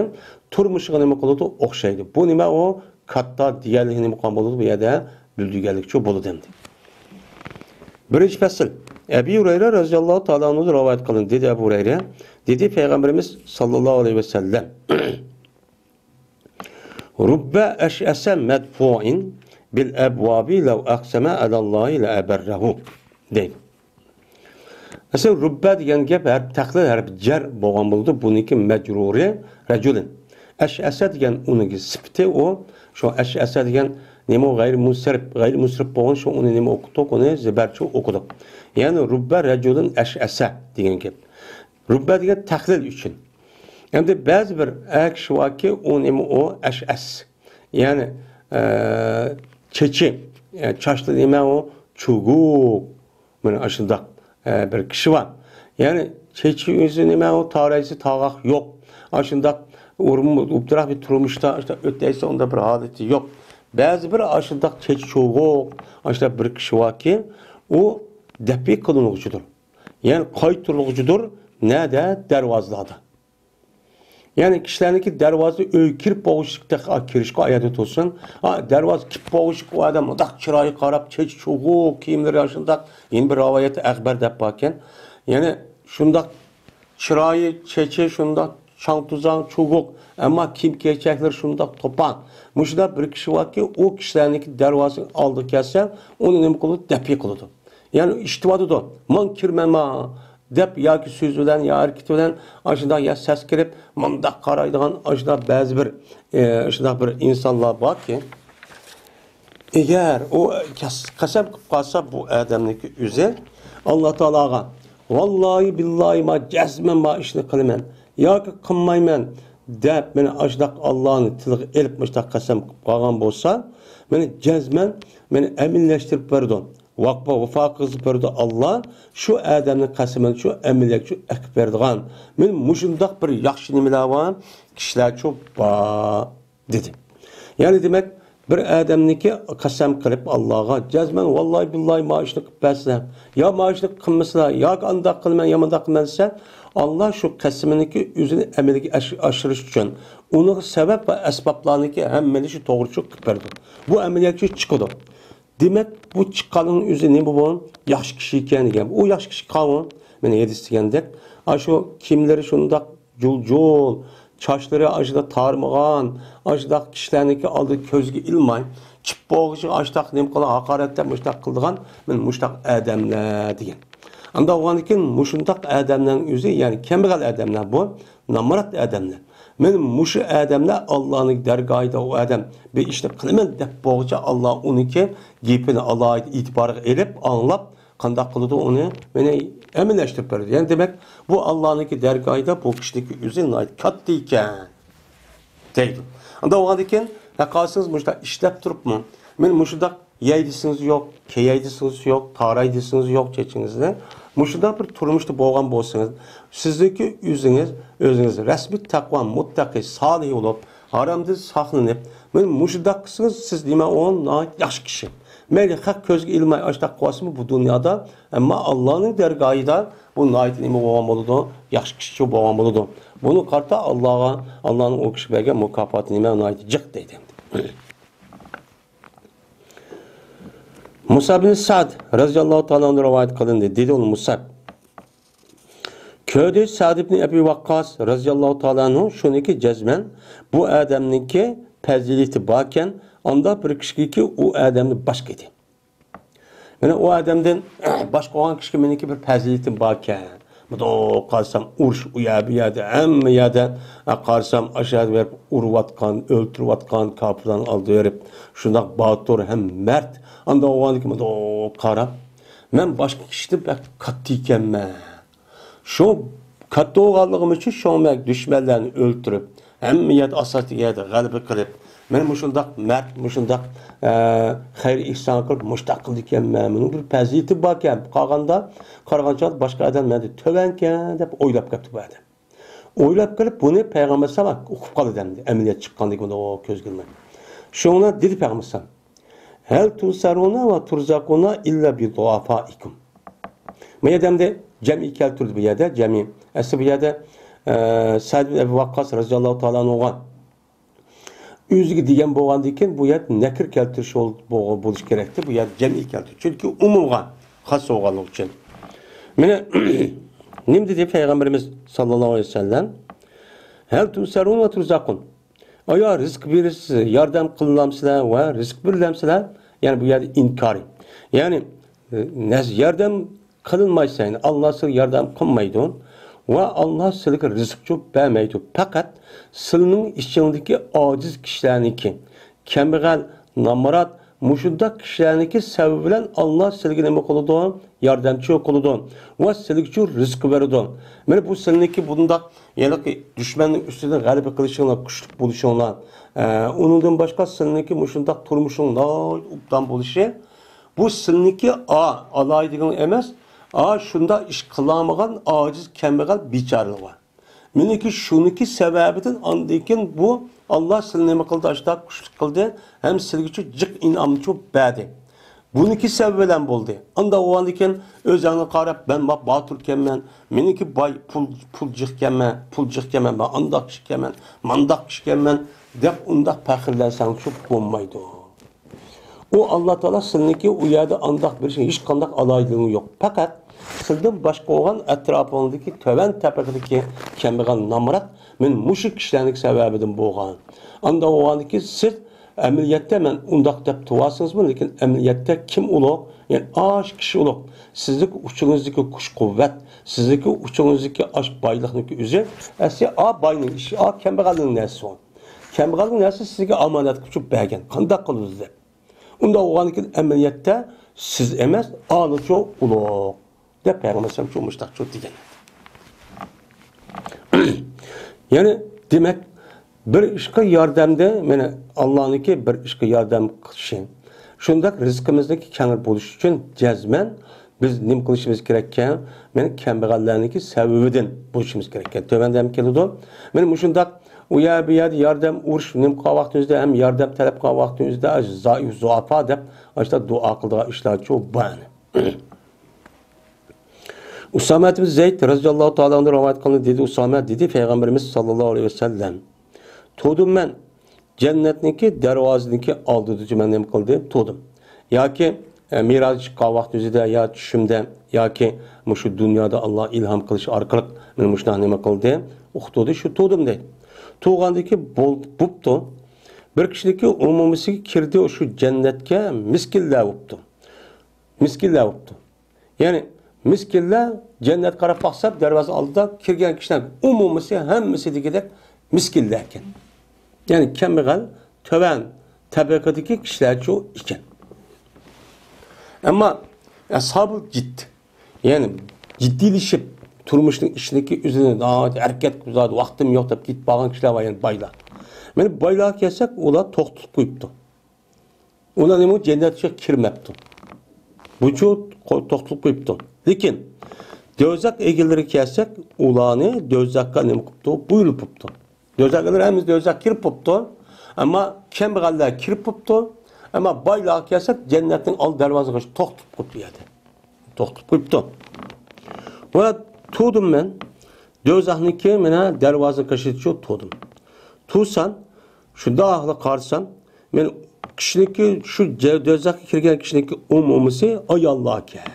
تۇرمۇشىغا نېمە قىلىدۇ؟ ئوخشايدۇ. بۇ نېمە ئۇ؟ كاتتا دېگەنلىكنى نېمە قىلغان بولىدۇ؟ بۇ يەردە بىلدۈرگەنلىكچۇ بولىدۇ ئەمدى. بىرىنچى پەسىل. ئەبى ھۇرەيرە رەزىياللاھۇ تائالا ئەنھۇدىن رىۋايەت قىلىندى، دېدى ئەبۇ ھۇرەيرە. دېدى پەيغەمبىرىمىز ساللاللاھۇ ئەلەيھى ۋەسەللەم، رۇببە ئەشئەسە مەدفۇئىن بىل ئەبۋابى لەۋ ئەقسەمە ئەلەللاھى لەئەبەررەھۇ دەيدۇ. ئەسلى رۇببە دېگەن گەپ ھەرپ تەقلىل، ھەرپ جەر بولغان بولىدۇ. بۇنىڭكى مەجرۇرى رەجۇلىن. ئەشئەسە دېگەن ئۇنىڭكى سۈپىتى ئۇ. شۇ ئەشئەسە دېگەن نېمە ئۇ؟ غەيرىي مۇنسەرىپ، غەيرىي مۇنسەرىپ بولغان، شۇ ئۇنى نېمە ئوقۇتتۇق؟ ئۇنى زەبەرچە ئوقۇدۇق. يەنى رۇببە رەجۇلىن ئەشئەسە دېگەن گەپ. رۇببە دېگەن تەقلىل ئۈچۈن. ئەمدى بەزى بىر ئەر كىشى باركى، ئۇ نېمە ئۇ؟ ئەشئەس. يەنى، ئە، چېچى، ئە، چاچلىرى نېمە ئۇ؟ چوغۇق. مانا ئاشۇنداق، ئە، بىر كىشى بار. يەنى چېچى ئۆزى نېمە ئۇ؟ تارايسى تاغاق يوق. ئاشۇنداق ئورۇن ئوبدانراق بىر تۇرمۇشتا ئاشۇنداق ئۆتەيسە ئۇنداق بىر ھالىتى يوق. بەزى بىر ئاشۇنداق چېچى چوغۇق، ئاشۇنداق بىر كىشى باركى، ئۇ دەپئى قىلىنغۇچىدۇر. يەنى قايتۇرۇلغۇچىدۇر. نەدە؟ دەرۋازىلاردا. يەنى كىشىلەرنىڭكى دەرۋازا ئۆيگە كىرىپ بولغۇچىلىق، تېخى كىرىشكە ئايەردە تۇرسۇن. ئا، دەرۋازا كىرىپ بولغۇچىلىق ئۇ ئادەم مۇنداق چىرايىغا قاراپ، چېچى چوغۇق، كىيىملىرى ئاشۇنداق. يەنە بىر رىۋايەتتە ئەخبەر دەپ باركەن. يەنى شۇنداق چىرايى، چېچى شۇنداق چاڭ توزاڭ، چوغۇق. ئەمما كىيىم كېچەكلىرى شۇنداق توپا. مۇشۇنداق بىر كىشى باركى، ئۇ كىشىلەرنىڭكى دەرۋازىسىنىڭ ئالدىغا كەلسە، ئۇنى نېمە قىلىدۇ؟ دەپئى قىلىدۇ. يەنى ئىشتىۋاتىدۇ. ماڭ كىرمەن ما دەپ ياكى سۆز بىلەن يا ھەرىكىتى بىلەن ئاشۇنداق يا سەس كىرىپ مۇنداق قارايدىغان ئاشۇنداق بەزى بىر، ئى، شۇنداق بىر ئىنسانلار باركى، ئەگەر ئۇ قەس-، قەسەم قىلىپ قالسا بۇ ئادەمنىڭكى ئۆزى ئاللا تائالاغا ۋاللاھى بىللاھى ما جەزمەن ما ئىشنى قىلىمەن ياكى قىلمايمەن دەپ مانا ئاشۇنداق ئاللانى تىلغا ئېلىپ مۇشۇنداق قەسەم قىلىپ قالغان بولسا، مانا جەزمەن مانا ئەمەلىيلەشتۈرۈپ بېرىدۇ. ۋاقپا ۋاپا قىلغۇزۇپ بېرىدۇ ئاللا. شۇ ئادەمنىڭ قەسىمىنى شۇ ئەمەلىيەتكە شۇ ئەكىپ بېرىدىغان. مانا مۇشۇنداق بىر ياخشى نېمىلەر بار، كىشىلەر شۇ بار، دېدى. يەنى دېمەك، بىر ئادەمنىڭكى قەسەم قىلىپ ئاللاغا، جەزمەن، ۋاللاھى بىللاھى، ما ئىشنى قىلىپ بەرسىلەر، يا ما ئىشنى قىلمىسىلەر، ياكى ئانداق قىلىمەن، يا مۇنداق قىلىمەن دېسە، ئاللا شۇ قەسىمىنىڭكى ئۆزىنى ئەمەلگە ئاش-، ئاشۇرۇش ئۈچۈن، ئۇنىڭغا سەۋەب ۋە ئەسبابلارنىڭكى ھەممىنى شۇ توغرا شۇ قىلىپ بېرىدۇ. بۇ ئەمەلىيەتكە چىقىدۇ. دېمەك، بۇ چىققاننىڭ ئۆزى نېمە بۇ؟ ياخشى كىشى ئىكەن دېگەن. ئۇ ياخشى كىشى قاۋۇ؟ مانا ھەدىس دېگەندەك، ئاشۇ كىيىملىرى شۇنداق جۇل-جۇل، چاچلىرى ئاشۇنداق تارىمىغان، ئاشۇنداق كىشىلەرنىڭكى ئالدىدا كۆزگە ئىلماي، چىپ بولغۇچىغا ئاشۇنداق نېمە قىلغان، ھاقارەتلەپ مۇشۇنداق قىلىدىغان، مانا مۇشۇنداق ئادەملەر دېگەن. ئانداق بولغاندىن كېيىن مۇشۇنداق ئادەملەرنىڭ ئۆزى، يەنى كەمبەغەل ئادەملەر بۇ، نامرات ئادەملەر. مانا مۇشۇ ئادەملەر ئاللانىڭ دەرگاھىدا ئۇ ئادەم بىر ئىشنى قىلىمەن دەپ بولغۇچە ئاللا ئۇنىڭكى گېپىنى ئالاھىدە ئېتىبارغا ئېلىپ، ئاڭلاپ، قانداق قىلىدۇ ئۇنى؟ مانا ئەمەلىيلەشتۈرۈپ بېرىدۇ. يەنى دېمەك، بۇ ئاللانىڭكى دەرگاھىدا بۇ كىشىنىڭكى ئۆزى ناھايىتى كاتتا ئىكەن. دەيدۇ. ئانداق بولغاندىن كېيىن، ھە، قارىسىڭىز، مۇشۇنداق ئىشلەپ تۇرۇپمۇ، مانا مۇشۇنداق يەي دېسىڭىز يوق، كىيەي دېسىڭىز يوق، تاراي دېسىڭىز يوق چېچىڭىزنى. مۇشۇنداق بىر تۇرمۇشتا بولغان بولسىڭىز، سىزنىڭكى ئۆزىڭىز، ئۆزىڭىز رەسمىي تەقۋا، مۇتتەقى، سالىھ بولۇپ، ھارامدىن ساقلىنىپ، مانا مۇشۇنداق قىلسىڭىز، سىز دېمە ئۇ ناھايىتى ياخشى كىشى. مەيلى، خەق كۆزگە ئىلماي ئاشۇنداق قىلىۋاتسىمۇ بۇ دۇنيادا، ئەمما ئاللانىڭ دەرگاھىدا بۇ ناھايىتى نېمە بولغان بولىدۇ؟ ياخشى كىشى بولغان بولىدۇ. بۇنى قارىتا ئاللاغا، ئاللانىڭ ئۇ كىشىگە بەرگەن مۇكاپاتى نېمە؟ ناھايىتى جىق دەيدۇ. مۇسەب بىن سەئد رەزىياللاھۇ تائالا ئەنھۇ رىۋايەت قىلىندى. دېدى ئۇ مۇسەب. كۆردى سەئد ئىبنى ئەبى ۋەققاس رەزىياللاھۇ تائالا ئەنھۇ شۇنىكى جەزمەن بۇ ئادەمنىڭكى پەزىلىتى باركەن، ئانداق بىر كىشىگىكى ئۇ ئادەمنى باشقا ئىدى. مانا ئۇ ئادەمدىن باشقا بولغان كىشىگە مېنىڭكى بىر پەزىلىتىم باركەن. مۇنداق قارىسام ئۇرۇش ئۇ يەر بۇ يەردە، ھەممە يەردە، ئە، قارىسام ئاشۇ يەردە بېرىپ ئۇرۇۋاتقان، ئۆلتۈرۈۋاتقان، كاپىرلارنىڭ ئالدىدا بېرىپ شۇنداق باتۇر ھەم مەرد. ئانداق بولغاندىكىن مۇنداق قاراپ، مەن باشقا كىشىدىن بەك كاتتا ئىكەنمەن. شۇ كاتتا بولغانلىقىم ئۈچۈن شۇڭا مەن دۈشمەنلەرنى ئۆلتۈرۈپ، ھەممە يەردە ئاساسلىق يەردە غەلىبە قىلىپ، مەن مۇشۇنداق مەرد، مۇشۇنداق، ئە، خەير ئېھسان قىلىپ، مۇشۇنداق قىلىدىكەنمەن، مېنىڭ بىر پەزىلىتىم باركەن. قالغاندا، قارىغان چاغدا باشقا ئادەم مەندىن تۆۋەنكەن دەپ ئويلاپ قاپتۇ بۇ ئادەم. ئويلاپ قېلىپ، بۇنى پەيغەمبەر ئەلەيھىسسالام ئۇقۇپ قالىدۇ ئەمدى، ئەمەلىيەت چىققاندىن كېيىن ئۇ كۆزگە ئىلماي. شۇڭا دېدى پەيغەمبەر ئەلەيھىسسالام، ھەل تۇنسەرۇنە ۋە تۇرزەقۇنە ئىللا بىدۇئەفائىكۇم. بۇ يەردە ئەمدى جەمئىي كەلتۈردى بۇ يەردە، جەمئىي. ئەسلى بۇ يەردە، ئە، سەئد ئىبن ئەبى ۋەققاس رەزىياللاھۇ تائالا ئەنھۇغا ئۆزىگە دېگەن بولغاندىن كېيىن، بۇ يەردە نەكىر كەلتۈرۈش بول-، بولغان بولۇش كېرەكتى. بۇ يەردە جەمئىي كەلتۈردى. چۈنكى ئومۇمغا خاس بولغانلىقى ئۈچۈن. مانا، نېمە دېدى پەيغەمبىرىمىز ساللاللاھۇ ئەلەيھى ۋەسەللەم؟ ھەل تۇنسەرۇن ۋە تۇرزەقۇن. ئايا رىزىق بېرىسىز، ياردەم قىلىنامسىلەر ۋە رىزىق بېرىلەمسىلەر؟ يەنى بۇ يەردە ئىنكارى. يەنى، ئە، نەس ياردەم قىلىنمايسەن، ئاللا سىلىگە ياردەم قىلمايدۇ ۋە ئاللا سىلىگە رىزىقچۇ بەرمەيدۇ. پەقەت سىلىنىڭ ئىچىڭدىكى ئاجىز كىشىلەرنىكى، كەمبەغەل، نامرات، مۇشۇنداق كىشىلەرنىكى سەۋەبى بىلەن ئاللا سىلىگە نېمە قىلىدۇ؟ ياردەمچى قىلىدۇ ۋە سىلىگىچۇ رىزىق بېرىدۇ. مانا بۇ سىلىنىكى بۇنداق ھېلىقى دۈشمەننىڭ ئۈستىدىن غەلىبە قىلىشىڭلار، كۈچلۈك بولۇشۇڭلار. ئە، ئۇنىڭدىن باشقا سىلىنىكى مۇشۇنداق تۇرمۇشۇڭ ناھايىتى ئوبدان بولۇشى، بۇ سىلىنىكى ئا، ئالاھىدىلىكىڭ ئەمەس، ئا، شۇنداق ئىش قىلالمىغان ئاجىز، كەمبەغەل، بىچارىلىقى. مېنىڭكى شۇنىڭكى سەۋەبىدىن ئاندىن كېيىن بۇ ئاللا سىلىنى نېمە قىلدى؟ ئاشۇنداق كۈچلۈك قىلدى ھەم سىلىگىچۇ جىق ئىنئامچۇ بەردى. بۇنىڭكى سەۋەبى بىلەن بولدى. ئانداق بولغاندىن كېيىن ئۆزۈڭگە قاراپ، مەن ما-، باتۇركەنمەن، مېنىڭكى باي، پۇل، پۇل جىقكەنمەن، پۇل جىقكەنمەن، مەن ئانداق كىشىكەنمەن، مانداق كىشىكەنمەن دەپ ئۇنداق پەخىرلەنسەڭچۇ بولمايدۇ. ئۇ ئاللا تائالا سىلىنىڭكى ئۇ يەردە ئانداق بىر شەي، ھېچقانداق ئالاھىدىلىكىڭ يوق. پەقەت سىلدىن باشقا بولغان ئەتراپىڭدىكى تۆۋەن تەبىقىدىكى كەمبەغەل، نامرات، مەن مۇشۇ كىشىلەرنىڭ سەۋەبىدىن بولغان. ئانداق بولغاندىكى سىز ئەمەلىيەتتە مەن ئۇنداق دەپ تۇرۇۋاتسىڭىزمۇ، لېكىن ئەمەلىيەتتە كىم ئۇلۇغ؟ يەنى ئاش كىشى ئۇلۇغ. سىزنىڭ ئۇچىڭىزدىكى كۈچ-قۇۋۋەت، سىزنىڭ ئۇچىڭىزدىكى ئاش بايلىقنىڭكى ئۆزى، ئەسلى ئا باينىڭ ئىشى، ئا كەمبەغەلنىڭ نەرسىسى ئۇ. كەمبەغەلنىڭ نەرسىسى سىزگە ئامانەت قىلىپ بەرگەن. قانداق قىلىدۇ دەپ. ئۇنداق بولغاندىكىن ئەمەلىيەتتە سىز ئەمەس، ئالىچۇ ئۇلۇغ دەپ پەيغەمبەر ئەلەيھىسسالام شۇ مۇشتاقچۇ دېگەن. يەنى دېمەك، بىر ئىشقا ياردەمدە، مانا، ئاللانىڭكى بىر ئىشقا ياردەم قىلىشى، شۇنداق رىزقىمىزنىڭكى كەڭرى بولۇشى ئۈچۈن جەزمەن بىز نېمە قىلىشىمىز كېرەككەن؟ مانا، كەمبەغەللەرنىڭكى سەۋەبىدىن بولۇشىمىز كېرەككەن. تۆۋەندە ھەم كېلىدۇ. مانا مۇشۇنداق ئۇ يەر، بۇ يەردە ياردەم ئۇرۇش نېمە قىلغان ۋاقتىمىزدا، ھەم ياردەم تەلەپ قىلغان ۋاقتىمىزدا، زائىف، زۇئافا دەپ ئاشۇنداق دۇئا قىلىدىغان ئىشلارچۇ بار. ئۇسامە ئىبن زەيد رەزىياللاھۇ تائالا ئەنھۇ رىۋايەت قىلىندى، دېدى ئۇسامە، دېدى پەيغەمبىرىمىز ساللاللاھۇ ئەلەيھى ۋەسەللەم، تۇردۇم مەن جەننەتنىڭكى دەرۋازىنىڭكى ئالدىدا مەن نېمە قىلدىم؟ تۇردۇم. ياكى، ئە، مىراجغا چىققان ۋاقتى ئۆزىدە يا چۈشۈمدە ياكى مۇشۇ دۇنيادا ئاللا ئىلھام قىلىش ئارقىلىق مېنى مۇشۇنداق نېمە قىلدى؟ ئۇقتۇردى، شۇ تۇردۇم دەيدۇ. تۇرغاندىكى بول-، بوپتۇ. بىر كىشىنىڭكى ئومۇمىسىگە كىردى، شۇ جەننەتكە مىسكىنلەر بوپتۇ. مىسكىنلەر بوپتۇ. يەنى مىسكىنلەر جەننەتكە قاراپ باقسا، دەرۋازا ئالدىدا كىرگەن كىشىلەر ئومۇمىسى، ھەممىسى دېگۈدەك مىسكىنلەر ئىكەن. يەنى كەمبەغەل، تۆۋەن تەبىقىدىكى كىشىلەرچۇ ئىكەن. ئەمما ئەسھابۇل جىد، يەنى جىددىيلىشىپ، تۇرمۇشنىڭ ئىچىدىكى ئۆزىنى ناھايىتى ھەرىكەت قىلىدۇ، ۋاقتىم يوق دەپ كېتىپ بارغان كىشىلەر بار، يەنى بايلار. مانا بايلارغا كەلسەك، ئۇلار توختىتىپ قويۇپتۇ. ئۇلار نېمە جەننەتكە كىرمەپتۇ. بۇچۇ قو-، توختىلىپ قويۇپتۇ. لېكىن دوزاخ ئىگىلىرىگە كەلسەك، ئۇلارنى دوزاخقا نېمە قىپتۇ؟ بۇيرۇپ قويۇپتۇ. دوزاخ ئىگىلىرى ھەممىسى دوزاخقا كىرىپ بوپتۇ. ئەمما كەمبەغەللەر كىرىپ بوپتۇ. ئەمما بايلارغا كەلسەك، جەننەتنىڭ ئالدى دەرۋازىسىغا توختىتىپ قويۇپتۇ يەردە. توختىتىپ قويۇپتۇ. ۋە تۇردۇم مەن. دوزاخنىڭكى مانا دەرۋازا قېشىدىچۇ تۇردۇم. تۇرسام، شۇنداقلا قارىسام، مەن كىشىنىڭكى، شۇ جە-، دوزاخقا كىرگەن كىشىنىڭكى ئومۇمىسى ئاياللاركەن.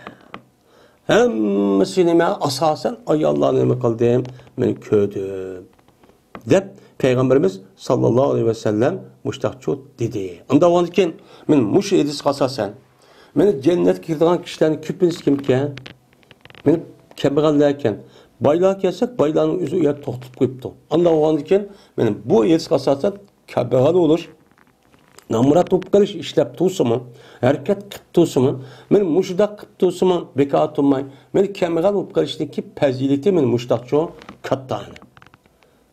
ھەممىسى نېمە؟ ئاساسەن ئاياللارنى نېمە قىلدىم؟ مەن كۆردۈم. دەپ پەيغەمبىرىمىز ساللاللاھۇ ئەلەيھى ۋەسەللەم مۇشتاقچۇ دېدى. ئۇنداق بولغاندىكىن، مەن مۇشۇ ھەدىسكە ئاساسەن، مانا جەننەتكە كىرىدىغان كىشىلەرنىڭ كۆپىنچىسى كىمكەن؟ مانا كەمبەغەللەركەن. بايلار كەلسەك، بايلارنىڭ ئۆزى ئۇ يەردە توختىتىپ قويۇپتۇ. ئانداق بولغاندىكىن، مانا بۇ ھەدىسكە ئاساسەن، كەمبەغەل بولۇش، نامرات بولۇپ قېلىش، ئىشلەپ تۇرسىمۇ، ھەرىكەت قىلىپ تۇرسىمۇ، مانا مۇشۇنداق قىلىپ تۇرسىمۇ، بىكار تۇرماي، مانا كەمبەغەل بولۇپ قېلىشنىڭكى پەزىلىتى مانا مۇشتاقچۇ كاتتا.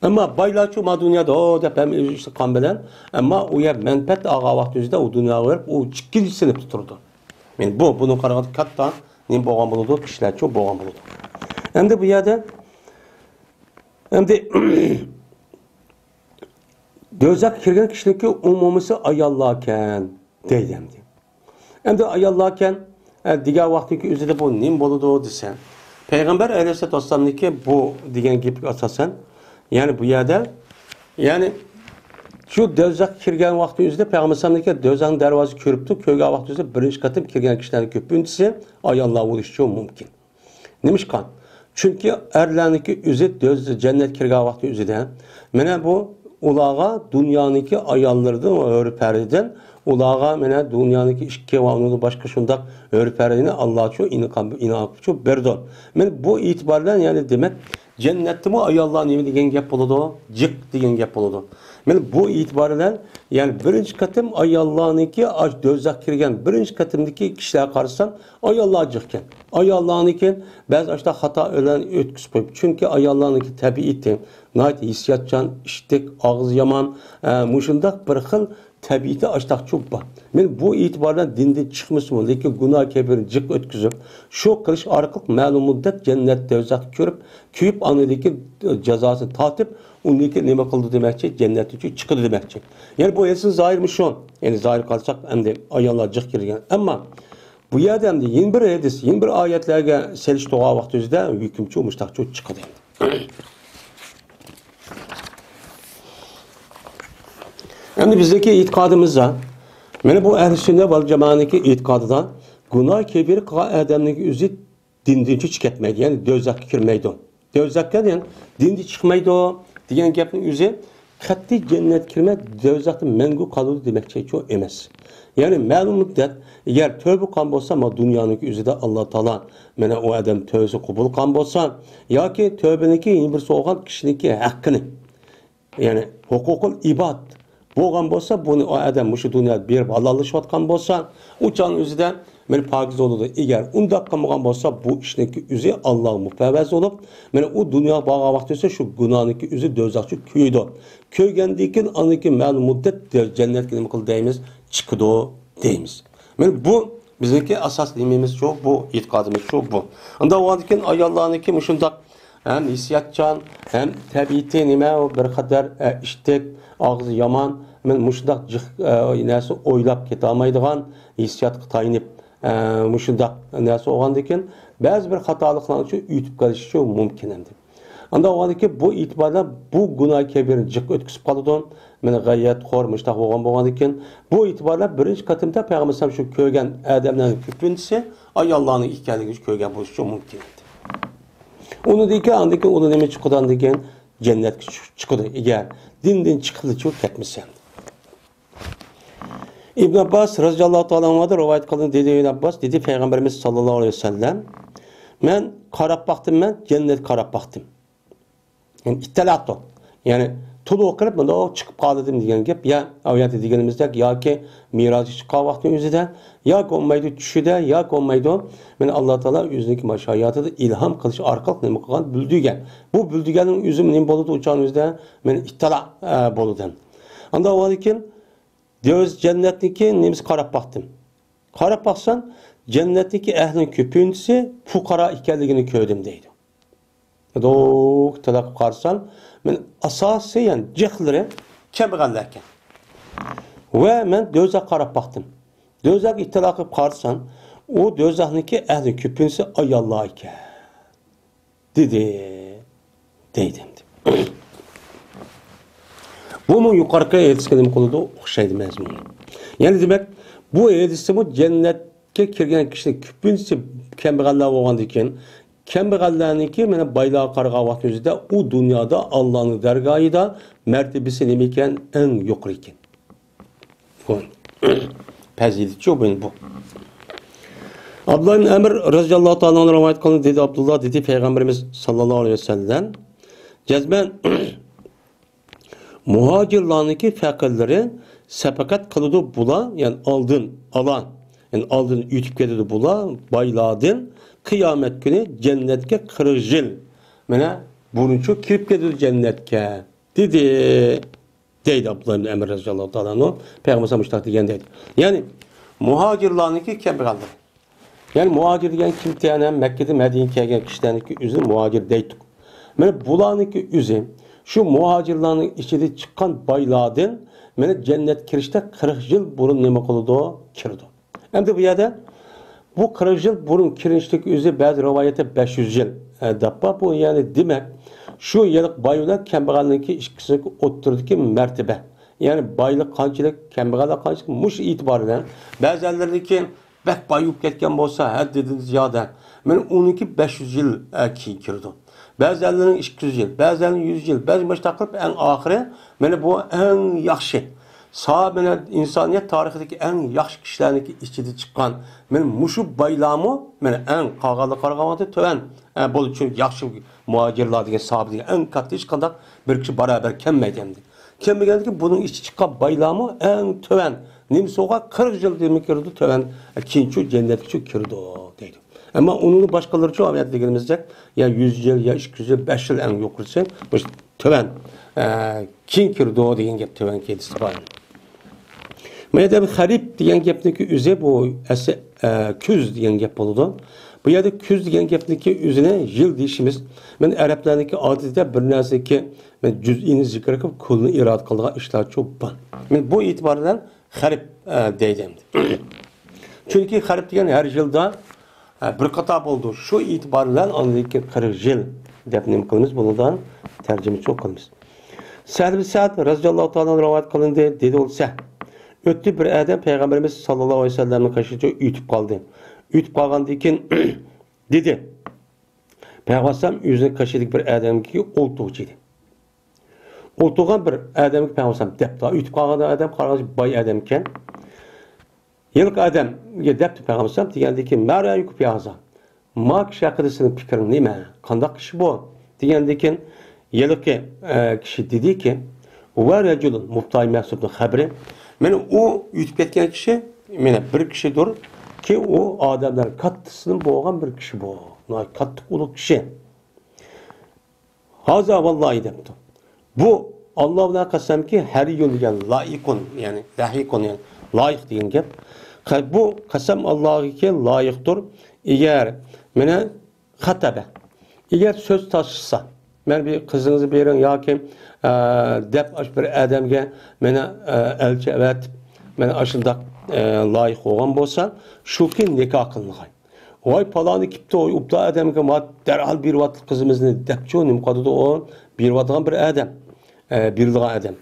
ئەمما بايلارچۇ ما دۇنيادا ھو دەپ ھەممە ئىش قىلغان بىلەن، ئەمما ئۇ يەر مەنپەئەت ئالغان ۋاقتى ئۆزىدە ئۇ دۇنياغا بېرىپ، ئۇ ئىككىنچى سىنىپتا تۇرىدۇ. يەنى بۇ، بۇنىڭغا قارىغاندا كاتتا نېمە بولغان بولىدۇ؟ كىشىلەرچۇ بولغان بولىدۇ. ئەمدى بۇ يەردە، ئەمدى دوزاخقا كىرگەن كىشىنىڭكى ئومۇمىسى ئاياللاركەن. دەيدۇ ئەمدى. ئەمدى ئاياللاركەن، ئە، دېگەن ۋاقتىدىكى ئۆزىدە بۇ نېمە بولىدۇ دېسە، پەيغەمبەر ئەلەيھىسسالاتۇ ۋەسسالامنىڭكى بۇ دېگەن گېپىگە ئاساسەن، يەنى بۇ يەردە، يەنى شۇ دوزاخقا كىرگەن ۋاقتى ئۆزىدە پەيغەمبەر ئەلەيھىسسالامنىڭكى دوزاخنىڭ دەرۋازىسى كۆرۈپتۇ، كۆرگەن ۋاقتى ئۆزىدە بىرىنچى قېتىم كىرگەن كىشىلەرنىڭ كۆپىنچىسى ئاياللار بولۇشىچۇ مۇمكىن. نېمىشقا؟ چۈنكى ئەرلەرنىڭكى ئۆزى دۆز-، جەننەتكە كىرگەن ۋاقتى ئۆزىدە، مانا بۇ ئۇلارغا دۇنيانىڭكى ئاياللىرىدىن ۋە ھۆر-پەرىدىن، ئۇلارغا مانا دۇنيانىڭكى ئىككى ۋە ئۇنىڭدىن باشقا شۇنداق ھۆر-پەرىنى ئاللا شۇ ئىنئام، ئىنئام قىلىپ شۇ بېرىدۇ. مانا بۇ ئېتىبار بىلەن، يەنى دېمەك، جەننەتتىمۇ ئاياللار نېمە دېگەن گەپ بولىدۇ؟ جىق دېگەن گەپ بولىدۇ. مانا بۇ ئېتىبار بىلەن، يەنى بىرىنچى قېتىم ئاياللارنىڭكى ئاش دوزاخقا كىرگەن بىرىنچى قېتىمدىكى كىشىلەرگە قارىسام، ئاياللار جىقكەن. ئاياللارنىڭكى بەزى ئاشۇنداق خاتا ئۆيلەرنى ئۆتكۈزۈپ قويۇپ، چۈنكى ئاياللارنىڭكى تەبىئىتى ناھايىتى ھېسسىياتچان، ئىشتەك، ئاغزى يامان، ئە، مۇشۇنداق بىر خىل تەبىئىتى ئاشتاقچۇ بار. مانا بۇ ئېتىبار بىلەن دىندىن چىقمىسىمۇ، لېكىن گۇناھ كەبىرىنى جىق ئۆتكۈزۈپ، شۇ قىلىش ئارقىلىق مەلۇم مۇددەت جەننەت، دوزاخنى كۆرۈپ، كۆيۈپ، ئاندىن كېيىن جازاسىنى تارتىپ، ئۇندىن كېيىن نېمە قىلىدۇ دېمەكچى؟ جەننەتتىن چىقىدۇ دېمەكچى. يەنى بۇ ھەدىسنىڭ زاھىرى مۇشۇ. يەنى زاھىرغا قارىساق، ئەمدى ئاياللار جىق كىرگەن. ئەمما بۇ يەردە ئەمدى يەنە بىر ھەدىس، يەنە بىر ئايەتلەرگە سېلىشتۇرغان ۋاقتىمىزدا ھۆكۈمچۇ مۇشتاقچۇ چىقىدۇ. ئەمدى بىزدىكى ئېتىقادىمىزدا، مانا بۇ ئەھلى سۈننە ۋەل جامائەنىڭكى ئېتىقادىدا گۇناھ كەبىرە قىلغان ئادەمنىڭ ئۆزى دىندىن چۆچۈپ كەتمەيدۇ، يەنى دوزاخقا كىرمەيدۇ. دوزاخقا دېگەن دىندىن چىقمايدۇ دېگەن گەپنىڭ ئۆزى قەتئىي جەننەتكە كىرمەي، دوزاختا مەڭگۈ قالىدۇ دېمەكچىچۇ ئەمەس. يەنى مەلۇم مۇددەت ئەگەر تۆۋە قىلغان بولسا، ما دۇنيانىڭكى ئۆزىدە ئاللا تائالا مانا ئۇ ئادەم تۆۋىسىنى قوبۇل قىلغان بولسا، ياكى تۆۋىنىڭكى يەنە بىر سوغان كىشىنىڭكى ھەققىنى، يەنى ھوقۇقۇل ئىباد بولغان بولسا، بۇنى ئۇ ئادەم مۇشۇ دۇنيادا بېرىپ ھالاللىشىۋاتقان بولسا، ئۇ چاغنىڭ ئۆزىدە مانا پاكىز بولىدۇ. ئەگەر ئۇنداق قىلمىغان بولسا، بۇ ئىشنىڭكى ئۆزى ئاللاغا مۇپەۋۋەز بولۇپ، مانا ئۇ دۇنياغا بارغان ۋاقتى بولسا شۇ گۇناھنىڭكى ئۆزى دوزاخچۇ كۆيىدۇ. كۆيگەندىن كېيىن ئاندىن كېيىن مەلۇم مۇددەت جەننەتكە نېمە قىلدى دەيمىز؟ چىقىدۇ دەيمىز. مانا بۇ بىزنىڭكى ئاساس نېمىمىز شۇ، بۇ ئېتىقادىمىز شۇ، بۇ. ئۇنداق بولغاندىن كېيىن ئاياللارنىڭكى مۇشۇنداق ھەم ھېسسىياتچان، ھەم تەبىئىتى نېمە، ئۇ بىر قەدەر، ئە، ئىشتەك، ئاغزى يامان، مانا مۇشۇنداق جىق، ئە، نەرسە ئويلاپ كېتەلمەيدىغان ھېسسىياتقا تايىنىپ، ئە، مۇشۇنداق نەرسە بولغاندىن كېيىن بەزى بىر خاتالىقلارنى شۇ ئۆتۈپ قېلىشى شۇ مۇمكىن ئەمدى. ئانداق بولغاندىن كېيىن بۇ ئېتىبار بىلەن بۇ گۇناھ كەبىرىنى جىق ئۆتكۈزۈپ قالىدۇ. مانا غەيۋەتخور مۇشۇنداق بولغان بولغاندىن كېيىن بۇ ئېتىبار بىلەن بىرىنچى قېتىمدا پەيغەمبەر ئەلەيھىسسالام شۇ كۆرگەن ئادەملەرنىڭ كۆپىنچىسى ئاياللارنىڭ ئىكەنلىكىنى كۆرگەن بولۇشى مۇمكىن ئىدى. ئۇنىڭدىن كېيىن، ئاندىن كېيىن ئۇلار نېمە چىقىدۇ؟ ئاندىن كېيىن جەننەتكە چىق-، چىقىدۇ. ئەگەر دىندىن چىقىپلا چىقىپ كەتمىسە. ئىبن ئابباس رەزىياللاھۇ تائالا ئەنھۇدىن رىۋايەت قىلىنىدۇ، دېدى ئىبن ئابباس، دېدى پەيغەمبىرىمىز ساللاللاھۇ ئەلەيھى ۋەسەللەم، مەن قاراپ باقتىم، مەن جەننەتكە قاراپ باقتىم. يەنى ئىتتەلەتۇ. يەنى تولۇق قىلىپ مۇنداق چىقىپ قالدىم دېگەن گەپ. يا ئايەتتە دېگىنىمىزدەك، ياكى مىراجغا چىققان ۋاقتىنىڭ ئۆزىدە، ياكى بولمايدۇ چۈشىدە، ياكى بولمايدۇ مانا ئاللا تائالا ئۆزىنىڭكى مانا شۇ ھاياتىدا ئىلھام قىلىش ئارقىلىق نېمە قىلغان؟ بىلدۈرگەن. بۇ بىلدۈرگەننىڭ ئۆزى نېمە بولىدۇ؟ ئۇ چاغنىڭ ئۆزىدە مانا ئىتتىلا، ئە، بولىدۇ. ئاندىن ئۇنىڭدىن كېيىن دېيىمىز، جەننەتنىڭكى نېمىسى قاراپ باقتىم. قاراپ باقسام، جەننەتتىكى ئەھلىنىڭ كۆپىنچىسى پۇقارا ئىكەنلىكىنى كۆردۈم دەيدۇ. دوك تەلەپ قارىسام، مەن ئاساسىي، يەنى جىقلىرى كەمبەغەللەر ئىكەن. ۋە مەن دوزاخقا قاراپ باقتىم. دوزاخقا ئىتتىلا قىلىپ قارىسام، ئۇ دوزاخنىڭكى ئەھلى كۆپىنچىسى ئاياللار ئىكەن. دېدى، دەيدۇ ئەمدى. بۇمۇ يۇقىرىقى ھەدىسكە نېمە قىلىدۇ؟ ئوخشايدۇ مەزمۇنى. يەنى دېمەك، بۇ ھەدىستىمۇ جەننەتكە كىرگەن كىشىنىڭ كۆپىنچىسى كەمبەغەللەر بولغاندىن كېيىن، كەمبەغەللەرنىڭكى مانا بايلارغا قارىغان ۋاقتىمىزدا ئۇ دۇنيادا ئاللانىڭ دەرگاھىدا مەرتىبىسى نېمە ئىكەن؟ ئەڭ يۇقىرى ئىكەن. بۇ پەزىلىتىچۇ بۇ. ئابدۇللا ئىبن ئەمر رەزىياللاھۇ تائالا ئەنھۇ رىۋايەت قىلىندى، دېدى ئابدۇللا، دېدى پەيغەمبىرىمىز ساللاللاھۇ ئەلەيھى ۋەسەللەم، جەزمەن مۇھاجىرلارنىڭكى پەقىرلىرى سەپەقەت قىلىدۇ بۇلار، يەنى ئالدىن ئالا، يەنى ئالدىن ئۆتۈپ كېتىدۇ بۇلار بايلاردىن، قىيامەت كۈنى جەننەتكە قىرىق يىل، مانا، بۇرۇنچۇ كىرىپ كېتىدۇ جەننەتكە، دېدى. دەيدۇ ئابدۇللا ئىبن ئەمر رەزىياللاھۇ تائالا ئەنھۇ، پەيغەمبەر مۇشۇنداق دېگەن دەيدۇ. يەنى مۇھاجىرلارنىڭكى كەمبەغەللىرى. يەنى مۇھاجىر دېگەن كىم؟ تەنە مەككىدىن مەدىنىگە كەلگەن كىشىلەرنىڭكى ئۆزىنى مۇھاجىر دەيتتۇق. مانا بۇلارنىڭكى ئۆزى شۇ مۇھاجىرلارنىڭ ئىچىدە چىققان بايلاردىن مانا جەننەتكە كىرىشتە قىرىق يىل بۇرۇن نېمە قىلىدۇ؟ كىرىدۇ. ئەمدى بۇ يەردە بۇ قىرىق يىل بۇرۇن كىرىشلىك ئۆزى بەزى رىۋايەتتە بەش يۈز يىل، ئە، دەپ بار. بۇ يەنى دېمەك، شۇ يىللىق باي بىلەن كەمبەغەلنىڭكى ئىككىسىنىڭكى ئوتتۇرىدىكى مەرتىبە. يەنى بايلىق قانچىلىك، كەمبەغەللىك قانچىلىك، مۇشۇ ئېتىبار بىلەن بەزەنلىرىنىڭكى بەك باي بولۇپ كەتكەن بولسا، ھەددىدىن زىيادە، مانا ئۇنىڭكى بەش يۈز يىل، ئە، كېيىن كىرىدۇ. بەزىلەرنىڭ ئىككى يۈز يىل، بەزىلەرنىڭ يۈز يىل، بەزى مۇشۇنداق قىلىپ، ئەڭ ئاخىرى، مانا بۇ ئەڭ ياخشى. سا-، مانا ئىنسانىيەت تارىخىدىكى ئەڭ ياخشى كىشىلەرنىڭكى ئىچىدە چىققان، مانا مۇشۇ بايلارمۇ، مانا ئەڭ قالغانلىققا قارىغاندا تۆۋەن، ئە، بولدى. چۈنكى ياخشى مۇھاجىرلار دېگەن، ساھابە دېگەن ئەڭ كاتتا، ھېچقانداق بىر كىشى بارابەر كەلمەيدۇ ئەمدى. كەلمىگەندىكىن بۇنىڭ ئىچىدە چىققان بايلارمۇ ئەڭ تۆۋەن. نېمىسى بولغان قىرىق يىلدىن كىرىدۇ تۆۋەن، كېيىنچۇ جەننەتكىچۇ كىرىدۇ دەيدۇ. ئەمما ئۇنىڭدىن باشقىلىرىچۇ، ئاۋۇ يەردە دېگىنىمىزدەك، يا يۈز يىل، يا ئىككى يۈز يىل، بەش يىل ئەڭ يۇقىرىسى مۇشۇ تۆۋەن، ئە، كېيىن كىرىدۇ دېگەن گەپ تۆۋەنكى ھەدىستە بار. ما يەردە خەرىپ دېگەن گەپنىڭكى ئۆزى بۇ ئەسلى، ئە، كۈز دېگەن گەپ بولىدۇ. بۇ يەردە كۈز دېگەن گەپنىڭكى ئۆزىنى يىل دېيىشىمىز. مەن ئەرەبلەرنىڭكى ئادىتىدە بىر نەرسىگە مەن جۈزئىنى زىكىر قىلىپ، كۈلنى ئىرادە قىلىدىغان ئىشلارچۇ بار. مەن بۇ ئېتىبار بىلەن خەرىپ، ئە، دەيدۇ ئەمدى. چۈنكى خەرىپ دېگەن ھەر يىلدا، ئە، بىر قاتار بولىدۇ. شۇ ئېتىبار بىلەن ئاندىن كېيىن قىرىق يىل دەپ نېمە قىلىمىز؟ بۇنىڭدا تەرجىمىچىلىك قىلىمىز. سەھل بىن سەئد رەزىياللاھۇ تائالا ئانھۇ رىۋايەت قىلىندى. دېدى ئۇ سەھ. ئۆتتى بىر ئادەم پەيغەمبىرىمىز ساللاللاھۇ ئەلەيھى ۋەسەللەمنىڭ قېشىچە ئۆتۈپ قالدى. ئۆتۈپ قالغاندىن كېيىن دېدى، پەيغەمبەر ئۆزىنىڭ قېشىدىكى بىر ئادەمگە ئولتۇرغۇچى ئىدى. ئولتۇرغان بىر ئادەمگە پەيغەمبەر دەپتۇ. ئۆتۈپ قالغان ئادەم قارىغاندا باي ئادەم ئىكەن. ھېلىقى ئادەمگە دەپتۇ پەيغەمبەر دېگەندىن كېيىن، ما رەئيۇكە في هذا؟ ما كىشى ھەققىدە سېنىڭ پىكرىڭ نېمە؟ قانداق كىشى بۇ؟ دېگەندىن كېيىن ھېلىقى، ئە، كىشى دېدىكى، ھۇۋە رەجۇلۇن، مۇپتاھىم مەھسۇبنىڭ خەبىرى. مانا ئۇ ئۆتۈپ كەتكەن كىشى، مانا بىر كىشىدۇركى، ئۇ ئادەملەر كاتتىسىدىن بولغان بىر كىشى بۇ. ناھايىتى كاتتا ئۇلۇغ كىشى. ھازا ۋاللاھى دەپتۇ. بۇ ئاللا بىلەن قەسەمكى، ھەرىيۇن دېگەن لائىقۇن، يەنى لەھىقۇن، يەنى لايىق دېگەن گەپ. قە-، بۇ قەسەم ئاللاغىكى لايىقتۇر. ئەگەر مانا خەتەبە، ئەگەر سۆز تاشلىسا، مانا بىر قىزىڭىزنى بېرىڭ ياكى، ئە، دەپ ئاش بىر ئادەمگە مانا، ئە، ئەلچى ئەۋەتىپ، مانا ئاشۇنداق، ئە، لايىق بولغان بولسا، شۇكى نىكاھ قىلىنغاي. ۋاي، پالانى كېپتۇ، ئۇبدا ئادەمگە ما دەرھال بېرىۋاتىدۇ قىزىمىزنى دەپچۇ، نېمە قىلىدۇ ئۇ؟ بېرىۋاتىدىغان بىر ئادەم، ئە، بېرىدىغان ئادەم.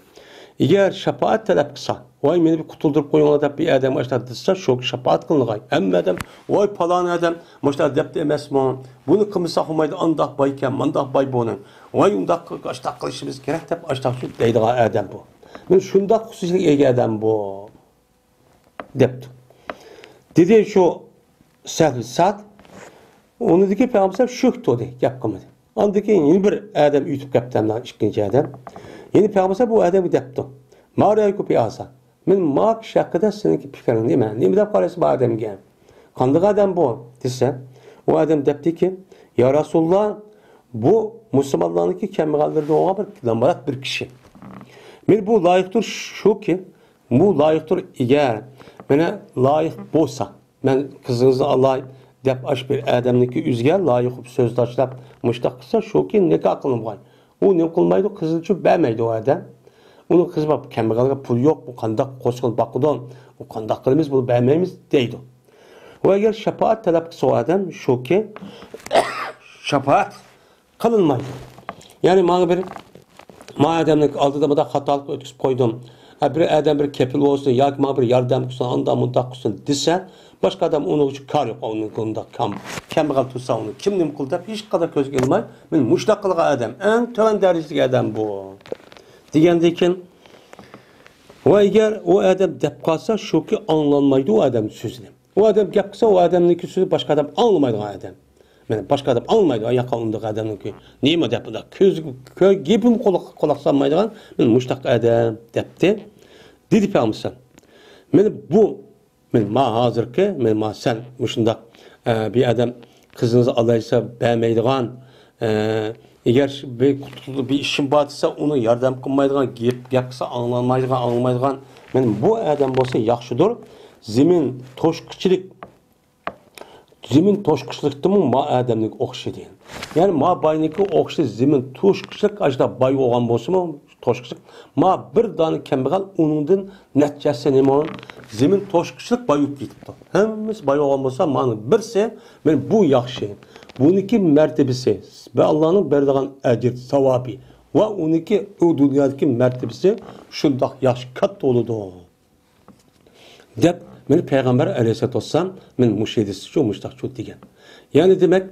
ئەگەر شاپائەت تەلەپ قىلسا، ۋاي، مېنى بىر قۇتۇلدۇرۇپ قويۇڭلار دەپ بىر ئادەم ئاشۇنداق دېسە، شۇ شاپائەت قىلىنغاي. ھەممە ئادەم، ۋاي، پالان ئادەم مۇشۇنداق دەپتۇ ئەمەسمۇ؟ بۇنى قىلمىساق بولمايدۇ، ئانداق بايكەن، مانداق باي بۇنىڭ. ۋاي، ئۇنداق، ئاشۇنداق قىلىشىمىز كېرەك دەپ ئاشۇنداق شۇ دەيدىغان ئادەم بۇ. مانا شۇنداق خۇسۇسىيەتكە ئىگە ئادەم بۇ. دەپتۇ. دېدى شۇ سەھل سەئد، ئۇنىڭدىكى پەيغەمبەر شۈك تۇردى، گەپ قىلمىدى. ئاندىن كېيىن يەنە بىر ئادەم ئۆتۈپ كەپتۇ، ھەمدە ئىككىنچى ئادەم. يەنە پەيغەمبەر بۇ ئادەمگە دەپتۇ، ما رەئيك في هذا؟ مەن ما كىشى ھەققىدە سېنىڭكى پىكرىڭ نېمە؟ نېمە دەپ قارايسەن بۇ ئادەمگە؟ قانداق ئادەم بۇ؟ دېسە، ئۇ ئادەم دەپتىكى، يا رەسۇلاللا، بۇ مۇسۇلمانلارنىڭكى كەمبەغەللىرىدىن بولغان بىر نامرات بىر كىشى. مانا بۇ لايىقتۇر شۇكى، بۇ لايىقتۇر، ئەگەر مانا لايىق بولسا، مەن قىزىڭىزنى ئالاي دەپ ئاشۇ بىر ئادەمنىڭكى ئۆزىگە لايىق بولۇپ سۆز تاشلاپ مۇشۇنداق قىلسا، شۇكى نىكاھ قىلىنغاي. ئۇ نېمە قىلمايدۇ؟ قىزىنىچۇ بەرمەيدۇ ئۇ ئادەم. ئۇنىڭ قىزى بار، كەمبەغەلگە پۇل يوق، بۇ قانداق قوسقىنى باقىدۇ، ئۇ قانداق قىلىمىز، بۇنى بەرمەيمىز دەيدۇ. ۋە ئەگەر شاپائەت تەلەپ قىلسا ئۇ ئادەم شۇكى، شاپائەت قىلىنمايدۇ. يەنى ماڭا بىر، ما ئادەمنىڭ ئالدىدا مۇنداق خاتالىق ئۆتكۈزۈپ قويدۇم. ھە، بىر ئادەم بىر كېپىل بولسۇن ياكى ماڭا بىر ياردەم قىلسۇن، ئانداق مۇنداق قىلسۇن دېسە، باشقا ئادەم ئۇنىڭ ئۈچۈن كار يوق، ئۇنىڭ ئۇنداق كام-، كەمبەغەل تۇرسا ئۇنى كىم نېمە قىلدى دەپ ھېچقانداق كۆزگە ئىلماي، مانا مۇشۇنداق قىلغان ئادەم، ئەڭ تۆۋەن دەرىجىدىكى ئادەم بۇ. دېگەندىن كېيىن، ۋە ئەگەر ئۇ ئادەم دەپ قالسا، شۇكى ئاڭلانمايدۇ ئۇ ئادەم سۆزىنى. ئۇ ئادەم گەپ قىلسا، ئۇ ئادەمنىڭكى سۆزى باشقا ئادەم ئاڭلىمايدىغان ئادەم. مانا باشقا ئادەم ئاڭلىمايدۇ، ئاياققا ئۇنداق ئادەمنىڭكى نېمە دەپ، ئۇنداق كۆز، كۆ-، گېپىمۇ قۇلاق، قۇلاق سالمايدىغان، مانا مۇشۇنداق ئادەم دەپتۇ. دېدى پەيغەمبەر. مانا بۇ، مانا ما ھازىرقى، مانا ما سەن مۇشۇنداق، ئە، بىر ئادەم قىزىڭىزنى ئالايسا بەرمەيدىغان، ئە، ئەگەر بىر قۇتۇلدى، بىر ئىشىم بار دېسە، ئۇنى ياردەم قىلمايدىغان، گەپ، گەپ قىلسا ئاڭلىمايدىغان، ئاڭلىمايدىغان. مانا بۇ ئادەم بولسا ياخشىدۇر. زېمىن توشقۇچىلىق زېمىن توشقۇچىلىقتىمۇ ما ئادەمنىڭكى ئوخشىدى. يەنى ما باينىڭكى ئوخشىدى، زېمىن توشقۇچىلىق ئاشۇنداق باي بولغان بولسىمۇ، توشقۇچىلىق. ما بىر دانە كەمبەغەل، ئۇنىڭدىن نەچچە ھەسسە نېمە؟ زېمىن توشقۇچىلىق باي بولۇپ كېتىپتۇ. ھەممىسى باي بولغان بولسا، مانا بىرسى، مانا بۇ ياخشى. بۇنىڭكى مەرتىۋىسى ۋە ئاللانىڭ بېرىدىغان ئەجىر، ساۋابى ۋە ئۇنىڭكى ئۇ دۇنيادىكى مەرتىۋىسى شۇنداق ياخشى كاتتا بولىدۇ. دەپ، مانا پەيغەمبەر ئەلەيھىسسالاتۇ ۋەسسالام، مانا مۇشۇ ھەدىستىچۇ، مۇشۇنداقچۇ دېگەن. يەنى دېمەك،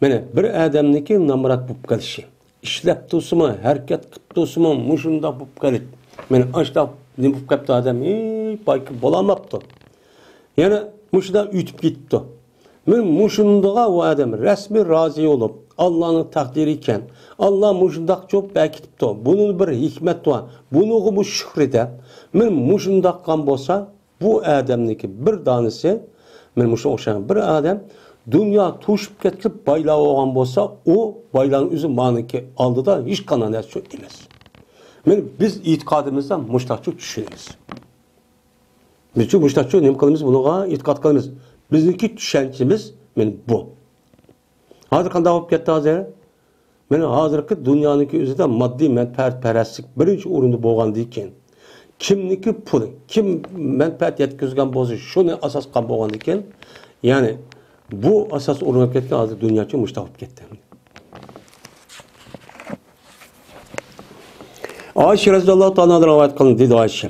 مانا بىر ئادەمنىڭكى نامرات بولۇپ قېلىشى، ئىشلەپ تۇرسىمۇ، ھەرىكەت قىلىپ تۇرسىمۇ، مۇشۇنداق بولۇپ قېلىپ، مانا ئاشۇنداق نېمە بولۇپ قېلىپتۇ ئادەم، ھېچ پايكا بولالماپتۇ. يەنە مۇشۇنداق ئۆتۈپ كېتىپتۇ. مانا مۇشۇندىغا ئۇ ئادەم رەسمىي رازى بولۇپ، ئاللانىڭ تەقدىرى ئىكەن، ئاللا مۇشۇنداق قىلىپ ئەكېتىپتۇ، بۇنىڭدا بىر ھېكمەت بار، بۇنىڭغا بۇ شۈكرى دەپ، مانا مۇشۇنداق قىلغان بولسا، بۇ ئادەمنىڭكى بىر دانىسى، مانا مۇشۇنىڭغا ئوخشىغان بىر ئادەم دۇنيا توشۇپ كەتكىلى بايلار بولغان بولسا، ئۇ بايلارنىڭ ئۆزى مانىڭكى ئالدىدا ھېچقانداق نەرسە ئۈچۈن ئەمەس. مانا بىز ئېتىقادىمىزدا مۇشۇنداقچە چۈشىنىمىز. بىزچۇ مۇشۇنداقچۇ نېمە قىلىمىز، بۇنىڭغا ئېتىقاد قىلىمىز. بىزنىڭكى چۈشەنچىمىز مانا بۇ. ھازىر قانداق بولۇپ كەتتى ھازىر؟ مانا ھازىرقى دۇنيانىڭكى ئۆزىدە ماددىي مەنپەئەتپەرەسلىك بىرىنچى ئورۇندا بولغاندىن كېيىن، كىمنىڭكى پۇلى، كىم مەنپەئەت يەتكۈزگەن بولسا، شۇنى ئاساس قىلغان بولغاندىن كېيىن، يەنى بۇ ئاساس ئورۇنغا كەتكەن ھازىر دۇنياچۇ مۇشۇنداق بولۇپ كەتتى. ئائىشە رەزىياللاھۇ تائالا ئانھادىن رىۋايەت قىلىندى، دېدى ئائىشە.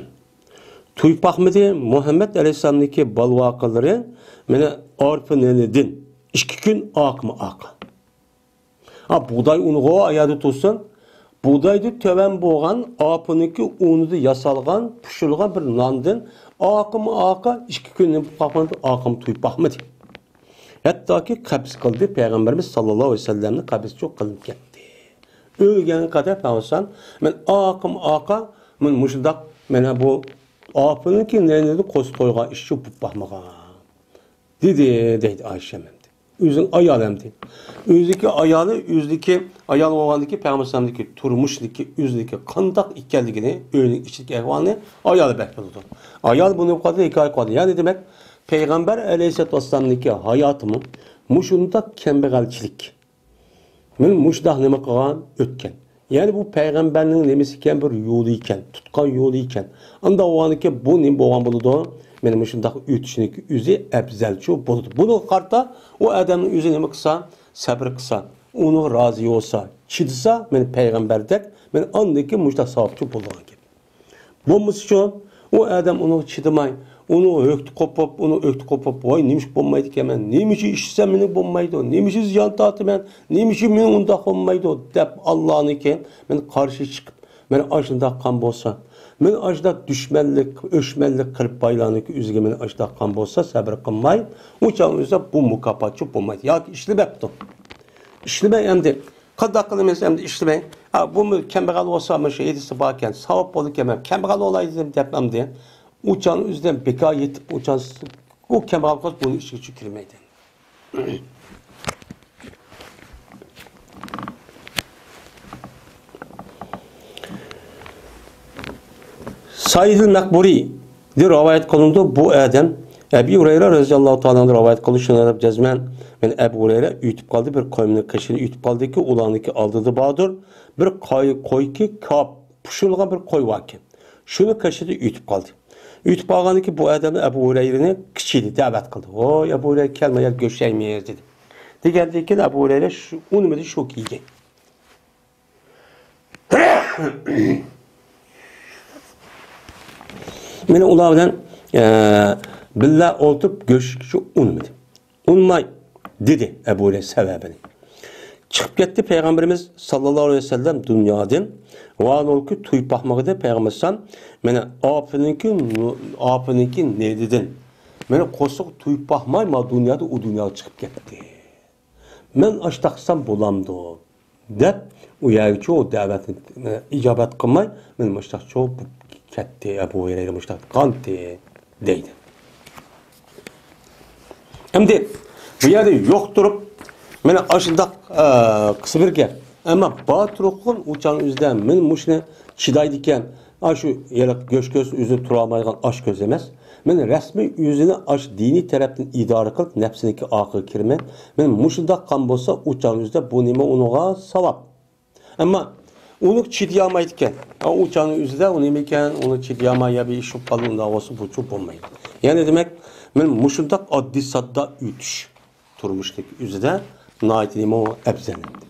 تۇيپاقمىدى مۇھەممەد ئەلەيھىسسالامنىڭكى بالىۋاقىلىرى مانا ئارپا نېنىدىن ئىككى كۈن ئاقمۇ ئاق. ھا، بۇغداي ئۇنىغۇ ئايادا تۇرسۇن. بۇغدايدىن تۆۋەن بولغان ئارپىنىڭكى ئۇنىدا ياسالغان، پىشۇرۇلغان بىر ناندىن ئاقمۇ ئاق، ئىككى كۈندىن قالغاندا ئاقمۇ تۇيپاقمىدى. ھەتتاكى قەبز قىلدى، پەيغەمبىرىمىز ساللاللاھۇ ئەلەيھى ۋەسەللەمنى قەبزچۇ قىلىپ كەتتى. ئۆلگەنگە قەدەر پەيغەمبەر مەن ئاقىم ئاقا، مەن مۇشۇنداق، مانا بۇ ئاپىنىڭكى نېنىدىن قوسۇپ قويغان ئىشچۇ بولۇپ باقمىغان. دېدى، دەيدۇ ئائىشەم ئەمدى. ئۆزىنىڭ ئايالى ئەمدى. ئۆزىدىكى ئايالى، ئۆزىدىكى ئايال بولغاندىكى پەيغەمبەر ئەلەيھىسسالامدىكى تۇرمۇشىدىكى ئۆزىدىكى قانداق ئىكەنلىكىنى، ئۆينىڭ ئىچىدىكى ئەھۋالىنى ئايالى بەك بىلىدۇ. ئايال بۇنى بۇ قەدەر ھېكايە قىلىدۇ. يەنى دېمەك، پەيغەمبەر ئەلەيھىسسالاتۇ ۋەسسالامنىڭكى ھاياتىمۇ مۇشۇنداق كەمبەغەلچىلىك. مەن مۇشۇنداق نېمە قىلغان ئۆتكەن. يەنى بۇ پەيغەمبەرنىڭ نېمىسى ئىكەن، بىر يولى ئىكەن، تۇتقان يولى ئىكەن. ئاندا بولغاندىكىن بۇ نېمە بولغان بولىدۇ؟ مانا مۇشۇنداق ئۆتۈشنىڭ ئۆزى ئەپزەلچۇ بولىدۇ. بۇنىڭغا قارىتا ئۇ ئادەمنىڭ ئۆزى نېمە قىلسا، سەبرى قىلسا، ئۇنىڭغا رازى بولسا، چىدىسا، مانا پەيغەمبەردەك، مانا ئاندىن كېيىن مۇشۇنداق ساۋابچۇ بولىدىغان گەپ. بولمىسىچۇ، ئۇ ئادەم ئۇنىڭغا چىدىماي، ئۇنىڭ ھۆكتە قوپۇپ، ئۇنىڭ ئۆكتە قوپۇپ، ۋاي، نېمىشقا بولمايدىكەن مەن؟ نېمە ئىشلىسەم مېنىڭ بولمايدۇ؟ نېمە ئىشلىسەم زىيان تارتىمەن؟ نېمە ئىشلىسەم مېنىڭ ئۇنداق بولمايدۇ؟ دەپ، ئاللانىڭكى مەن قارشى چىقىپ، مەن ئاشۇنداق قىلغان بولسا، مەن ئاشۇنداق دۈشمەنلىك، ئۆچمەنلىك قىلىپ، بايلارنىڭكى ئۆزىگە مەن ئاشۇنداق قىلغان بولسا، سەبرى قىلماي، ئۇ چاغ ئۆزى بۇ مۇكاپاتچۇ بولمايدۇ. ياكى ئىشلىمەپتۇ. ئىشلىمەي ئەمدى. قانداق قىلىمىز ئەمدى ئىشلىمەي؟ ھا، بۇمۇ كەمبەغەل بولسا، مۇشۇ ھەدىسى باركەن، ساۋاب بولىدىكەن، مەن كەمبەغەل بولاي دېدىم دەپ ئەمدى. ئۇ چاغنىڭ ئۆزىدە بىكار يېتىپ، ئۇ چاغ ئۇ كەمبەغەل قىلسا بۇنىڭ ئىچىگە چۈشۈپ كىرمەيدۇ. سەئىدۇل مەقبۇرىدىن رىۋايەت قىلىنىدۇ، بۇ ئادەم ئەبى ھۇرەيرە رەزىياللاھۇ تائالا ئەنھۇدىن رىۋايەت قىلدى، شۇنداق دەپ جەزمەن، مەن ئەبۇ ھۇرەيرە ئۆتۈپ قالدى، بىر قوينىڭ قېشىنى ئۆتۈپ قالدىكى، ئۇلارنىڭكى ئالدىدا باردۇر، بىر قاي-، قويكى كاپ، پۇشۇرۇلغان بىر قوي باركەن، شۇنىڭ قېشىدا ئۆتۈپ قالدى. ئۆتۈپ قالغاندىكى بۇ ئادەمنى ئەبۇ ھۇرەيرىنى قىچىدى، دەۋەت قىلدى. ۋوي، ئەبۇ ھۇرەيرە، كەلمە، يەر گۆش يەيمىز، دېدى. دېگەندىن كېيىن ئەبۇ ھۇرەيرە شۇ، ئۇنىمىدى شۇ كىيگەن. مېنى ئۇلار بىلەن، ئە، بىللە ئولتۇرۇپ گۆش يېگۈچى ئۇنىمىدى. ئۇنىماي، دېدى ئەبۇ ھۇرەيرە سەۋەبىنى. چىقىپ كەتتى پەيغەمبىرىمىز ساللاللاھۇ ئەلەيھى ۋەسەللەم دۇنيادىن. ۋاھالەنكى، تۇيۇپ باقمىغىدى پەيغەمبەر ئەلەيھىسسالام. مېنى ئاپىنىڭكى، ئاپىنىڭكى نېدىدىن. مېنى قورسىقى تۇيۇپ باقماي، ما دۇنيادا، ئۇ دۇنياغا چىقىپ كەتتى. مەن ئاشتاق قىلسام بولامدۇ؟ دەپ، ئۇ يەرگىچۇ دەۋەتنى ئىجابەت قىلماي، مەن مۇشتاقچۇ بولۇپ كەتتى، ئەبۇ ھۇرەيرە مۇشتاق قانتى، دەيدۇ. ئەمدى بۇ يەردە يوق تۇرۇپ، مانا ئاشۇنداق، ئە، قىسا بىر گەپ. ئەمما بار تۇرۇققۇن ئۇچان ئۆزىدە، مەن مۇشۇنى چىدايدىكەن، ئاشۇ ھېلىقى گۆش كۆز ئۆزىنى تۇرالمايدىغان ئاچ كۆز ئەمەس. مەن رەسمىي ئۆزىنى ئاش دىنىي تەرەپتىن ئىدارە قىلىپ، نەپسىنىڭكى ئاخىرىغا كىرىمەن. مەن مۇشۇنداق قان بولسا، ئۇچان ئۆزىدە بۇ نېمە ئۇنىڭغا ساۋاب. ئەمما ئۇنى چىدىيالمايدىكەن. ئا، ئۇ چاغنىڭ ئۆزىدە ئۇ نېمىكەن، ئۇنى چىدىيالماي يا بىر ئىش بولۇپ قالدى، ئۇنداق بولسا بۇچۇ بولمايدۇ. يەنى دېمەك، مەن مۇشۇنداق ئاددىي ساددا ئۆتۈش تۇرمۇشنىڭ ئۆزىدە ناھايىتى نېمە ئەۋزەل ئەمدى.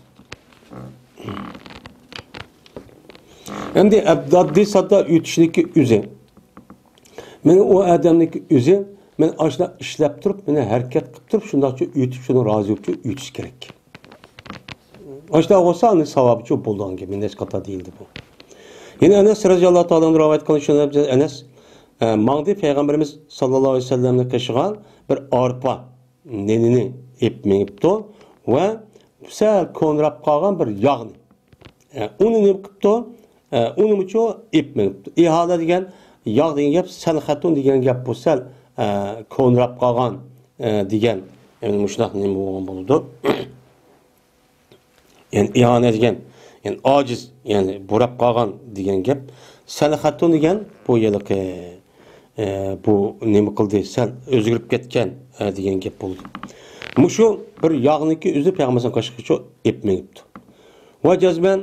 ئەمدى ئەب-، ئاددىي ساددا ئۆتۈشنىڭكى ئۆزى. مانا ئۇ ئادەمنىڭكى ئۆزى مەن ئاشۇنداق ئىشلەپ تۇرۇپ، مەن ھەرىكەت قىلىپ تۇرۇپ، شۇنداقچە ئۆتۈپ، شۇنى رازى بولۇپچۇ ئۆتۈش كېرەك. ئاشۇنداق بولسا، ئۇنى ساۋابىچۇ بولىدىغان گەپ، مەن نەچچە قېتىم دېيىلدى بۇ. يەنە ئەنەس رەزىياللاھۇ تائالا ئەنھۇ رىۋايەت قىلىنىشىدىن ئەنەس، ئە، ماڭدى پەيغەمبىرىمىز ساللاللاھۇ ئەلەيھى ۋەسەللەمنىڭ قېشىغا بىر ئارپا نېنىنى ئېلىپ مېڭىپتۇ ۋە سەل كونىراپ قالغان بىر ياغنى، ئە، ئۇنى نېمە قىپتۇ؟ ئە، ئۇنىمۇچۇ ئېلىپ مېڭىپتۇ. ئىھالە دېگەن، ياغ دېگەن گەپ، سەنخەتۇن دېگەن گەپ بۇ سەل، ئە، كونىراپ قالغان، ئە، دېگەن، يەنى مۇشۇنداق نېمە بولغان بولىدۇ. يەنى ئىھانە دېگەن، يەنى ئاجىز، يەنى بوراپ قالغان دېگەن گەپ. سەنخەتۇن دېگەن بۇ ھېلىقى، ئە، بۇ نېمە قىلدى، سەل ئۆزگىرىپ كەتكەن، ئە، دېگەن گەپ بولىدۇ. مۇشۇ بىر ياغنىكى ئۆزى پەيغەمبەرنىڭ قېشىغىچۇ ئېلىپ مېڭىپتۇ. ۋە جەزمەن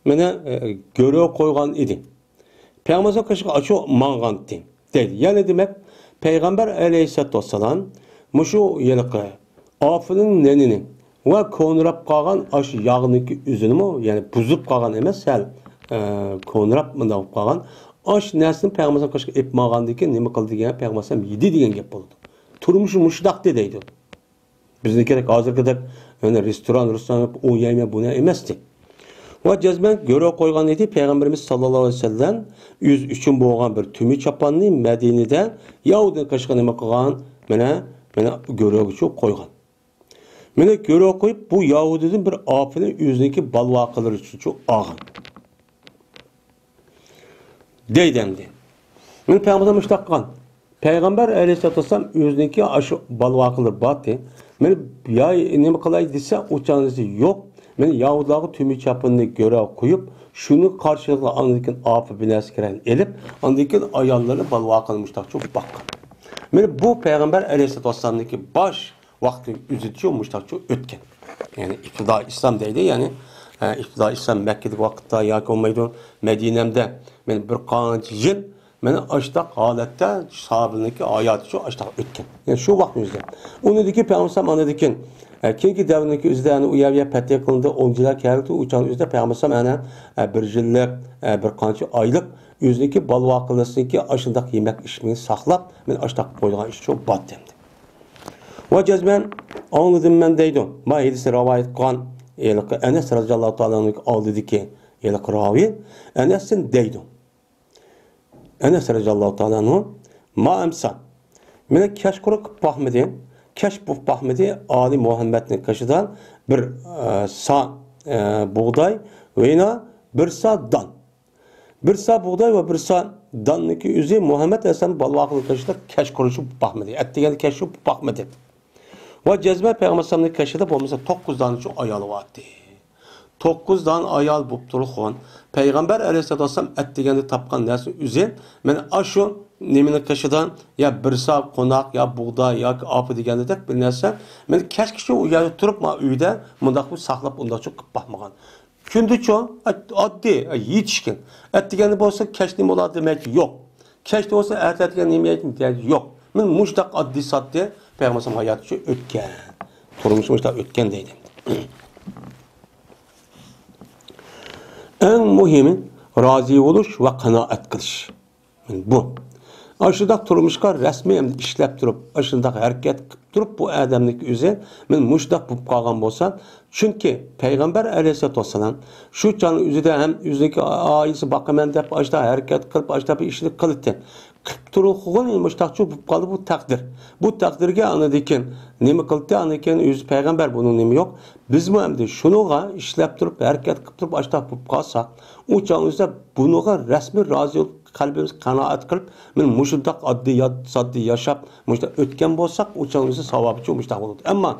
مېنى، ئە، گۆرۈگە قويغان ئىدى. پەيغەمبەر قېشىغا ئاشۇ ماڭغانتى، دەيدۇ. يەنى دېمەك، پەيغەمبەر ئەلەيھىسسالاتۇ ۋەسسالام مۇشۇ ھېلىقى ئاپىنىڭ نېنىنى ۋە كونىراپ قالغان ئاشۇ ياغنىكى ئۆزىنىمۇ، يەنى بۇزۇپ قالغان ئەمەس، سەل، ئە، كونىراپ مۇنداق بولۇپ قالغان ئاشۇ نەرسىنى پەيغەمبەر قېشىغا ئېلىپ ماڭغاندىن كېيىن نېمە قىلدى دېگەن، پەيغەمبەر يېدى دېگەن گەپ بولىدۇ. تۇرمۇشى مۇشۇنداقتى دەيدۇ. بىزنىڭكىدەك ھازىرقىدەك يەنە رېستوران، رېستوران ئۇ يەيمەن، بۇنى ئەمەستى. ۋە جەزمەن گۆرۈگە قويغان ئىدى. پەيغەمبىرىمىز ساللاللاھۇ ئەلەيھى ۋەسەللەم ئۆزى ئۈچۈن بولغان بىر تۈمى چاپاننى مەدىنىدە يەھۇدىينىڭ قېشىغا نېمە قىلغان؟ مانا، مانا گۆرۈگىچۇ قويغان. مانا گۆرۈگە قويۇپ، بۇ يەھۇدىيدىن بىر ئاپىنى ئۆزىنىڭكى بالىۋاقىلىرى ئۈچۈنچۇ ئالغان. دەيدۇ ئەمدى. مانا پەيغەمبەر مۇشۇنداق قىلغان. پەيغەمبەر ئەلەيھىسسالاتۇ ۋەسسالام ئۆزىنىڭكى ئاشۇ بالىۋاقىلىرى بارتى. مانا يا نېمە قىلاي دېسە، ئۇ چاغدا دېسە يوق. مانا يەھۇدىيلارغا تۈمى چاپىنىنى گۆرۈگە قويۇپ، شۇنىڭ قارشىلىقىدا ئاندىن كېيىن ئاپا بىنەسى كىرەن ئېلىپ، ئاندىن كېيىن ئاياللىرىنى بالىۋاقىلىرىنى مۇشۇنداقچۇ باققان. مانا بۇ پەيغەمبەر ئەلەيھىسسالاتۇ ۋەسسالامنىڭكى باش ۋاقتى ئۆزىچۇ مۇشۇنداقچۇ ئۆتكەن. يەنى ئىپتىدا ئىسلام دەيدۇ، يەنى، ئە، ئىپتىدا ئىسلام مەككىدىكى ۋاقىتتا ياكى بولمايدۇ مەدىنەمدە مانا بىر قانچە يىل مانا ئاشتاق ھالەتتە ساھابىنىڭكى ھاياتىچۇ ئاشتاق ئۆتكەن. يەنى شۇ ۋاقىتنىڭ ئۆزىدە. ئۇنىڭدىكى پەيغەمبەر ئاندىن كېيىن، ئە، كېيىنكى دەۋرنىڭكى ئۆزىدە يەنى ئۇ يەر، يەر پەتھى قىلىندى، ئون يىللار كەلدى، ئۇ چاغنىڭ ئۆزىدە پەيغەمبەر ئەنە، ئە، بىر يىللىق، ئە، بىر قانچە ئايلىق ئۆزىنىڭكى بالىۋاقىلىرىنىڭكى ئاشۇنداق يېمەك ئىچمىكىنى ساقلاپ، مانا ئاشتاق قويىدىغان ئىشچۇ بارتى ئەمدى. ۋە جەزمەن ئاڭلىدىم مەن دەيدۇ. ما ھەدىسنى رىۋايەت قىلغان ھېلىقى ئەنەس رەزىياللاھۇ تائالا ئەنھۇ ئالدىدىكى ھېلىقى راۋى ئەنەستىن دەيدۇ. ئەنەس رەزىياللاھۇ تائالا ئەنھۇ، ما ئەمسا، مېنى كەچقۇرۇن قىلىپ باقمىدى، كەچ بولۇپ باقمىدى، ئالى مۇھەممەدنىڭ قېشىدا بىر، ئە، سا، ئە، بۇغداي ۋە يەنە بىر سا دان. بىر سا بۇغداي ۋە بىر سا داننىڭكى ئۆزى مۇھەممەد ئەلەيھىسسالام بالىۋاقلىق قىلىشتا كەچ قۇرۇشۇپ باقمىدى. ئەتىگەندە كەچ قۇرۇپ باقمىدى. ۋە جەزمەن پەيغەمبەر ئەلەيھىسسالامنىڭ قېشىدا بولمىسا توققۇز دانىچۇ ئايال بارتى. توققۇز دان ئايال بوپتۇرغان. پەيغەمبەر ئەلەيھىسسالاتۇ ۋەسسالام ئەتىگەندە تاپقان نەرسىنى ئۆزى، مانا ئاشۇ نېمىنىڭ قېشىدا يا بىر سا قوناق، يا بۇغداي، ياكى ئاپا دېگەندەك بىر نەرسە. مانا كەچكىچە ئۇ يەردە تۇرۇپ، ما ئۆيدە مۇنداق بىر ساقلاپ، ئۇنداقچۇ قىلىپ باقمىغان. كۈندىچۇ، ئاددىي، يېتىشكىن. ئەتىگەندە بولسا كەچ نېمە بولار دېمەيدۇ، يوق. كەچتە بولسا ئەتە ئەتىگەن نېمە يەيدۇ دېمەيدۇ، يوق. مانا مۇشۇنداق ئاددىي ساددىي پەيغەمبەر ھاياتىچۇ ئۆتكەن. تۇرمۇشى مۇشۇنداق ئۆتكەن دەيدۇ. ئەڭ مۇھىمى رازى بولۇش ۋە قانائەت قىلىش. بۇ. ئاشۇنداق تۇرمۇشقا رەسمىي ئەمدى ئىشلەپ تۇرۇپ، ئاشۇنداق ھەرىكەت قىلىپ تۇرۇپ، بۇ ئادەمنىڭكى ئۆزى، مانا مۇشۇنداق بولۇپ قالغان بولسا، چۈنكى پەيغەمبەر ئەلەيھىسسالاتۇ ۋەسسالام شۇ چاغنىڭ ئۆزىدە ھەم ئۆزىنىڭكى ئائىلىسى باقىمەن دەپ، ئاشۇنداق ھەرىكەت قىلىپ، ئاشۇنداق بىر ئىشنى قىلدى. قىلىپ تۇرۇلغىنى مۇشۇنداقچۇ بولۇپ قالدى، بۇ تەقدىر. بۇ تەقدىرگە ئاندىن كېيىن نېمە قىلدى؟ ئاندىن كېيىن ئۆزى پەيغەمبەر، بۇنىڭ نېمە يوق. بىزمۇ ئەمدى شۇنىڭغا ئىشلەپ تۇرۇپ، ھەرىكەت قىلىپ تۇرۇپ، ئاشۇنداق بولۇپ قالساق، ئۇ چاغنىڭ ئۆزىدە بۇنىڭغا رەسمىي رازى بولۇپ، قەلبىمىز قانائەت قىلىپ، مانا مۇشۇنداق ئاددىي يا-، ساددىي ياشاپ، مۇشۇنداق ئۆتكەن بولساق، ئۇ چاغنىڭ ئۆزىدە ساۋابىچۇ مۇشۇنداق بولىدۇ. ئەمما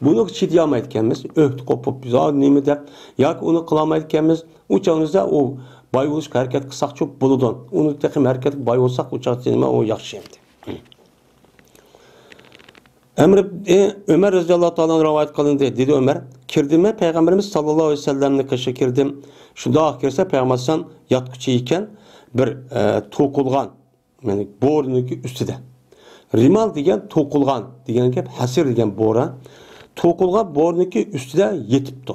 بۇنىڭغا چىدىيالمايدىكەنمىز، ئۆھدە قوپۇپ، زادى نېمە دەپ، ياكى ئۇنى قىلالمايدىكەنمىز، ئۇ چاغنىڭ ئۆزىدە ئۇ باي بولۇشقا ھەرىكەت قىلساقچۇ بولىدۇ. ئۇنى تېخىمۇ ھەرىكەتكە باي بولساق، ئۇ چاغ نېمە، ئۇ ياخشى ئەمدى. ئەمر ئى ئۆمەر رەزىياللاھۇ تائالا ئەنھۇ رىۋايەت قىلىندى. دېدى ئۆمەر، كىردىم مەن پەيغەمبىرىمىز ساللاللاھۇ ئەلەيھى ۋەسەللەمنىڭ قېشىغا كىردىم. شۇنداق كىرسە پەيغەمبەر ئەلەيھىسسالام ياتقۇچى ئىكەن، بىر، ئە، توقۇلغان، يەنى بورىنىڭكى ئۈستىدە. رىمال دېگەن توقۇلغان دېگەن گەپ، ھەسىر دېگەن بورا. توقۇلغان بورىنىڭكى ئۈستىدە يېتىپتۇ.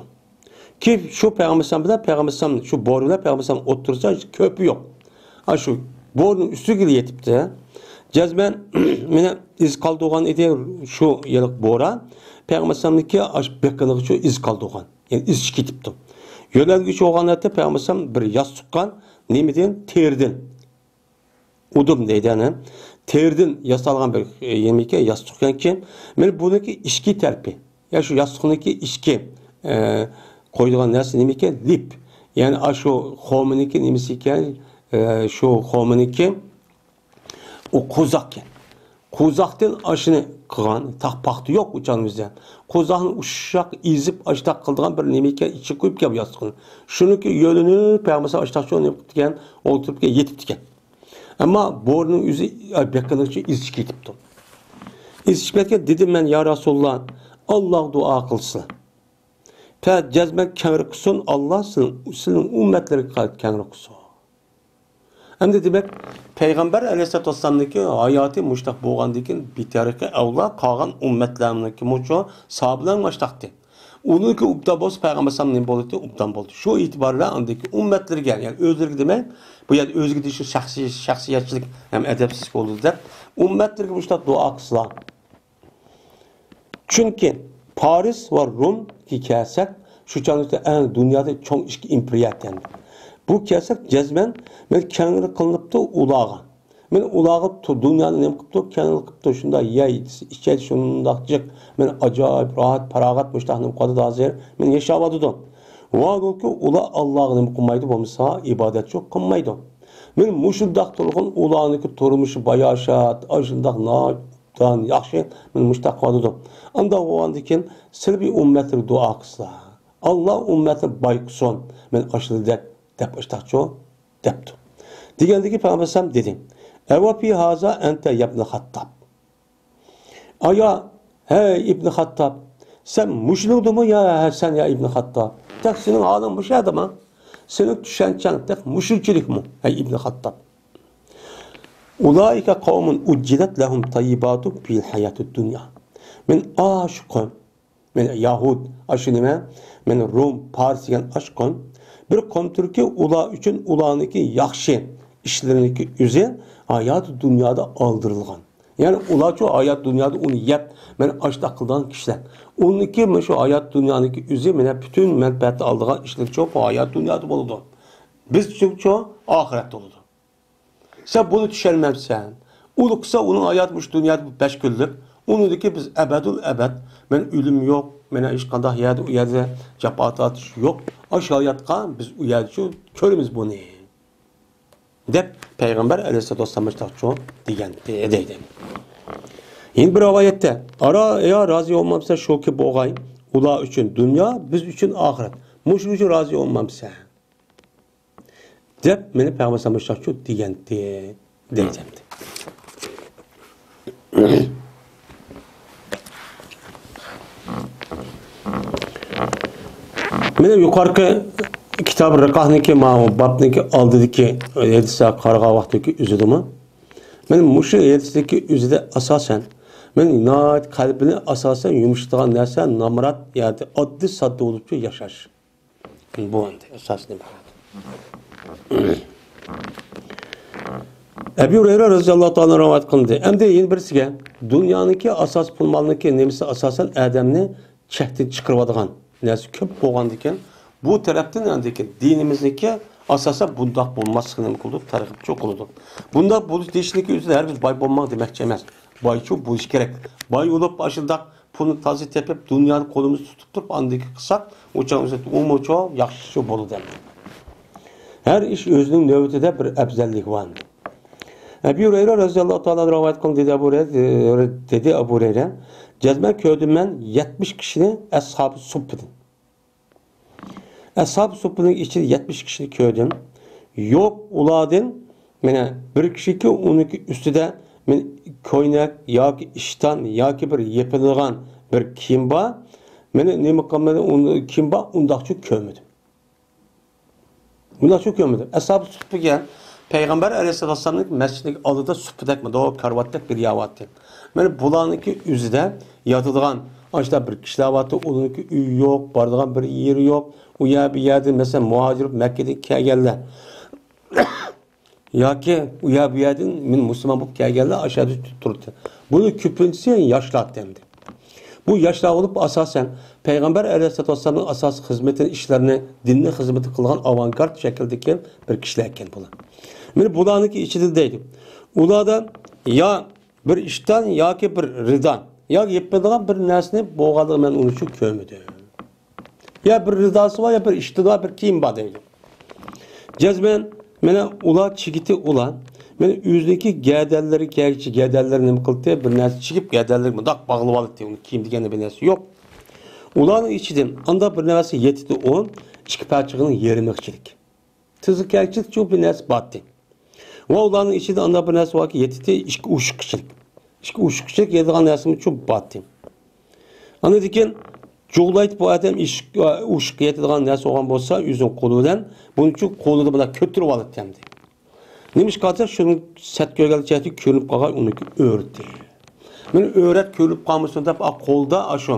كېيىن شۇ پەيغەمبەر ئەلەيھىسسالام بىلەن پەيغەمبەر ئەلەيھىسسالام، شۇ بورا بىلەن پەيغەمبەر ئەلەيھىسسالام ئوتتۇرىسىدا كۆپى يوق. ئاشۇ بورىنىڭ ئۈستىگە يېتىپتۇ. جەزمەن مېنى ئىز قالدۇرغان ئىدى شۇ يىللىق بوران. پەيغەمبەر ئەلەيھىسسالامنىڭكى ئاش بېقىنىغىچۇ ئىز قالدۇرغان. يەنى ئىز چىقىپ كېتىپتۇ. يۆلەنگۈچى بولغان ھالەتتە پەيغەمبەر ئەلەيھىسسالام بىر ياستۇققان نېمىدىن؟ تېرىدىن. ئۇدۇم دەيدۇ، يەنى تېرىدىن ياسالغان بىر، ئە، نېمىكەن، ياستۇقكەنكى، مانا بۇنىڭكى ئىچكى تەرىپى، يا شۇ ياستۇقنىڭكى ئىچكى، ئە، قويىدىغان نەرسە نېمىكەن؟ لىپ. يەنى ئاشۇ خورمىنىڭكى نېمىسى ئىكەن؟ ئە، شۇ خورمىنىڭكى ئۇ قوزاقكەن. قوزاقتىن ئاشۇنى قىلغان، تاق پاختا يوق ئۇ چاغنىڭ ئۆزىدە. قوزاقنى ئۇششاق ئېزىپ، ئاشتاق قىلىدىغان بىر نېمىكەن، ئىچىگە قويۇپ كەپ ياستۇقنى. شۇنىڭكى يۆلىنىپ، پەيغەمبەر ئاشتاقچۇ نېمە قىپتىكەن، ئولتۇرۇپ يېتىپتىكەن. ئەمما بورىنىڭ ئۆزى بېقىنىچە ئىز چىقىپ كېتىپتۇ. ئىز چىقىپ كەتكەن، دېدىم مەن، يا رەسۇلاللا، ئاللاغا دۇئا قىلسىلا. پە جەزمەن كەڭرى قىلسۇن، ئاللا سىلىنىڭ، سىلىنىڭ ئۈممەتلىرىگە كەڭرى قىلسۇن. ئەمدى دېمەك، پەيغەمبەر ئەلەيھىسسالاتۇ ۋەسسالامنىڭكى ھاياتى مۇشتاق بولغاندىن كېيىن، بىتەرىقى ئەۋلا قالغان ئۈممەتلەرنىڭكى مۇشۇ ساھابىلەرنىڭ مۇشتاقتى. ئۇنىڭكى ئوبدان بولسا، پەيغەمبەر ئەلەيھىسسالام نېمە بولىدۇ؟ ئوبدان بولىدۇ. شۇ ئېتىبار بىلەن ئاندىكى ئۈممەتلىرىگە، يەنى ئۆزلىرىگە دېمەي، بۇ يەردە ئۆزىگە دېيىش شەخسىي، شەخسىيەتچىلىك ھەم ئەدەپسىزلىك بولىدۇ دەپ، ئۈممەتلىرىگە مۇشۇنداق دۇئا قىلسىلا. چۈنكى پارس ۋە رومغا كەلسەك، شۇ چاغدا ئەڭ دۇنيادا چوڭ ئىككى ئىمپېرىيە ئىكەن. بۇ كەلسەك، جەزمەن مەن كەڭرى قىلىنىپتۇ ئۇلارغا. مەن ئۇلارغا تو-، دۇنيانى نېمە قىپتۇ؟ كەڭرى قىپتۇ. شۇنداق يەي، ئىچەي، شۇنداق جىق. مەن ئاجايىپ راھەت، پاراغەت مۇشتاق نېمە قىلىدۇ ھازىر. مەن ياشاۋاتىدۇ. ۋاكى ئۇلار ئاللاغا نېمە قىلمايدۇ بولمىسا، ئىبادەتچۇ قىلمايدۇ. مەن مۇشۇنداق تۇرغۇن ئۇلارنىڭكى تۇرمۇشى باياشات، ئاشۇنداق ناھايىتى ياخشى، مەن مۇشتاق قىلىۋاتىدۇ. ئانداق بولغاندىن كېيىن سىلى بىر ئۈممەتلەرگە دۇئا قىلسىلا. ئاللا ئۈممەتنى باي قىلسۇن، مەن ئاشۇنداق دەپ، دەپ ئاشتاقچۇ دەپتۇ. دېگەندىكى پەيغەمبەر ئەلەيھىسسالام دېدى، ئەۋەفى ھازا ئەنتە يەبنە خاتتاب. ئايا، ھەي ئىبنى خاتتاب، سەن مۇشۇنىڭدىمۇ يا، ھە، سەن يا ئىبنى خاتتاب؟ تەك سېنىڭ ھالىڭ مۇشۇ يەردىمۇ؟ سېنىڭ چۈشەنچەڭ تەك مۇشۇنچىلىكمۇ، ھەي ئىبنى خاتتاب؟ ئۇلائىكە قەۋمۇن ئۇججىلەت لەھۇم تەييىباتۇ فىل ھاياتىد دۇنيا. مەن ئاشۇ قەۋم، مەن يەھۇد، ئاشۇ نېمە؟ مەن روم، پارس دېگەن ئاشۇ قەۋم. بىر قەۋمدۇركى، ئۇلار ئۈچۈن ئۇلارنىڭكى ياخشى ئىشلىرىنىڭكى ئۆزى ھاياتى دۇنيادا ئالدۇرۇلغان. يەنى ئۇلارچۇ ھايات دۇنيادا ئۇنى يەپ، مەن ئاشتاق قىلىدىغان كىشىلەر. ئۇنىڭكى مۇشۇ ھايات دۇنيانىڭكى ئۆزى مانا پۈتۈن مەنپەئەتنى ئالىدىغان ئىشلىرىچۇ بۇ ھايات دۇنيادا بولىدۇ. بىزچۇ ئاخىرەتتە بولىدۇ. سەن بۇنى چۈشەنمەمسەن؟ ئۇنى قىلسا ئۇنىڭ ھاياتى مۇشۇ دۇنيادا بەش كۈنلۈك. ئۇنىڭدىكى بىز ئەبەدۇل ئەبەد. مەن ئۆلۈم يوق، مانا ھېچقانداق يەردە، ئۇ يەردە جاپا تارتىش يوق. ئاشۇ ھاياتقا بىز ئۇ يەردىچۇ كۆرىمىز بۇنى. دەپ پەيغەمبەر ئەلەيھىسسالاتۇ ۋەسسالام مۇشۇنداقچۇ دېگەن دەيدۇ. يەنە بىر رىۋايەتتە، ئارا يا رازى بولمامسەن شۇكى بولغاي، ئۇلار ئۈچۈن دۇنيا، بىز ئۈچۈن ئاخىرەت. مۇشۇ ئۈچۈن رازى بولمامسەن؟ دەپ مېنى پەيغەمبەر ئەلەيھىسسالام مۇشۇنداقچۇ دېگەنتى دەيدۇ. مانا يۇقىرىقى كىتاب رىقاھنىڭكى، ماۋۇ بابنىڭكى ئالدىدىكى ھەدىسكە قارىغان ۋاقتىدىكى ئۆزىدىمۇ، مانا مۇشۇ ھەدىستىكى ئۆزىدە ئاساسەن، مانا ناھايىتى قەلبىنى ئاساسەن يۇمشىتىدىغان نەرسە نامرات ياكى ئاددىي ساددا بولۇپچۇ ياشاش. بۇ ئەمدى ئاساسىي نېمە؟ ئەبۇ ھۇرەيرە رەزىياللاھۇ تائالا رىۋايەت قىلدى. ئەمدى يەنە بىرسىگە، دۇنيانىڭكى ئاساسىي پۇل مالنىڭكى نېمىسى ئاساسەن ئادەمنى چەكتىن چىقىرىۋاتىدىغان نەرسە كۆپ بولغاندىكىن، بۇ تەرەپتىن ئەمدىكى دىنىمىزنىڭكى ئاساسەن بۇنداق بولماسلىقىنى نېمە قىلىدۇ؟ تەرغىب قىلىدۇ. بۇنداق بولۇش دېيىشنىڭكى ئۆزىدە ھەرگىز باي بولماڭ دېمەكچى ئەمەس. بايچۇ بولۇش كېرەك. باي بولۇپ ئاشۇنداق پۇلنى تازا تېپىپ، دۇنيانى قولىمىزدا تۇتۇپ تۇرۇپ، ئاندىكى قىلساق، ئۇ چاغ ئۇمۇچۇ ياخشىچۇ بولىدۇ ئەمدى. ھەر ئىش ئۆزىنىڭ نۆۋىتىدە بىر ئەپزەللىكى بار. ئەبۇ ھۇرەيرە رەزىياللاھۇ تائالا رىۋايەت قىلدى، دېدى ئەبۇ ھۇرەيرە، دېدى ئەبۇ ھۇرەيرە، جەزمەن كۆردۈم مەن يەتمىش كىشىنى ئەسھابى سۇپپىدىن. ئەسھاب سۇپپىنىڭ ئىچىدە يەتمىش كىشىنى كۆردۈم. يوق ئۇلاردىن، مانا، بىر كىشىكى ئۇنىڭكى ئۈستىدە، مانا، كوينەك ياكى ئىشتان ياكى بىر يېپىلغان بىر كىيىم بار. مانا، نېمە قىلمىدى، ئۇنى كىيىم بار، ئۇنداقچۇ كۆرمىدىم. ئۇنداقچۇ كۆرمىدىم. ئەسھاب سۇپپىگە پەيغەمبەر ئەلەيھىسسالاتۇ ۋەسسالامنىڭ مەسچىتىنىڭ ئالدىدا سۇپپىدەك، مۇنداق كارىۋاتتەك بىر يەر بارتى. مانا بۇلارنىڭكى ئۆزىدە ياتىدىغان، ئاشۇنداق بىر كىشىلەر بارتى، ئۇلارنىڭكى ئۆيى يوق، بارىدىغان بىر يېرى يوق. ئۇ يەر، بۇ يەردىن، مەسىلەن، مۇھاجىر مەككىدىن كەلگەنلەر. ياكى ئۇ يەر بۇ يەردىن مەن مۇسۇلمان بولۇپ كەلگەنلەر ئاشۇ يەردە تۇرىدۇ. بۇنىڭ كۆپىنچىسى ياشلار ئەمدى. بۇ ياشلار بولۇپ ئاساسەن پەيغەمبەر ئەلەيھىسسالاتۇ ۋەسسالامنىڭ ئاساسىي خىزمىتىنى، ئىشلىرىنى، دىننىڭ خىزمىتى قىلغان ئاۋانگارد شەكىلدىكى بىر كىشىلەر ئىكەن بۇلار. مانا بۇلارنىڭكى ئىچىدە دەيدۇ. ئۇلاردا يا بىر ئىشتان ياكى بىر رىدان، ياكى يېپىلىدىغان بىر نەرسىنى بولغانلىقىنى مەن ئۇنىڭ ئۈچۈن كۆرمىدىم. يا بىر رىداسى بار، يا بىر ئىشتىنى بار، بىر كىيىم بار دەيدۇ. جەزمەن، مانا ئۇلار چىگىتى ئۇلار. مانا ئۆزىنىڭكى گەدەنلىرى كەلگۈچە گەدەنلىرى نېمە قىلدى؟ بىر نەرسە چىگىپ گەدەنلىرىگە مۇنداق باغلىۋالدى. ئۇنىڭ كىيىم دېگەن بىر نەرسە يوق. ئۇلارنىڭ ئىچىدىن ئاندا بىر نەرسە يېتىدۇ ئۇ، ئىككى پارچىغىنىڭ يېرىمىغىچىلىك. تىزىغا كەلگۈچىلىك بىر نەرسە بارتى. ۋە ئۇلارنىڭ ئىچىدە ئاندا بىر نەرسە باركى، يېتىدۇ ئىككى ئوشۇققىچىلىك. ئىككى ئوشۇققىچىلىك يەيدىغان نەرسىمۇ شۇ بارتى. ئاندىن كېيىن جۇغلايتىپ بۇ ئادەم ئىش-، ئوشۇققا يېتىدىغان نەرسە بولغان بولسا، ئۆزىنىڭ قولى بىلەن بۇنى شۇ قولىدا بۇنداق كۆتۈرۈپ ئالاتتى ئەمدى. نېمىشقا دېسە، شۇنىڭ سەت كۆرگەنلىك جەھەتتىن كۆرۈنۈپ قالغان ئۇنىڭكى ئۆرتى. مانا ئۆرەت كۆرۈنۈپ قالمىسۇن دەپ، ئا، قولدا ئاشۇ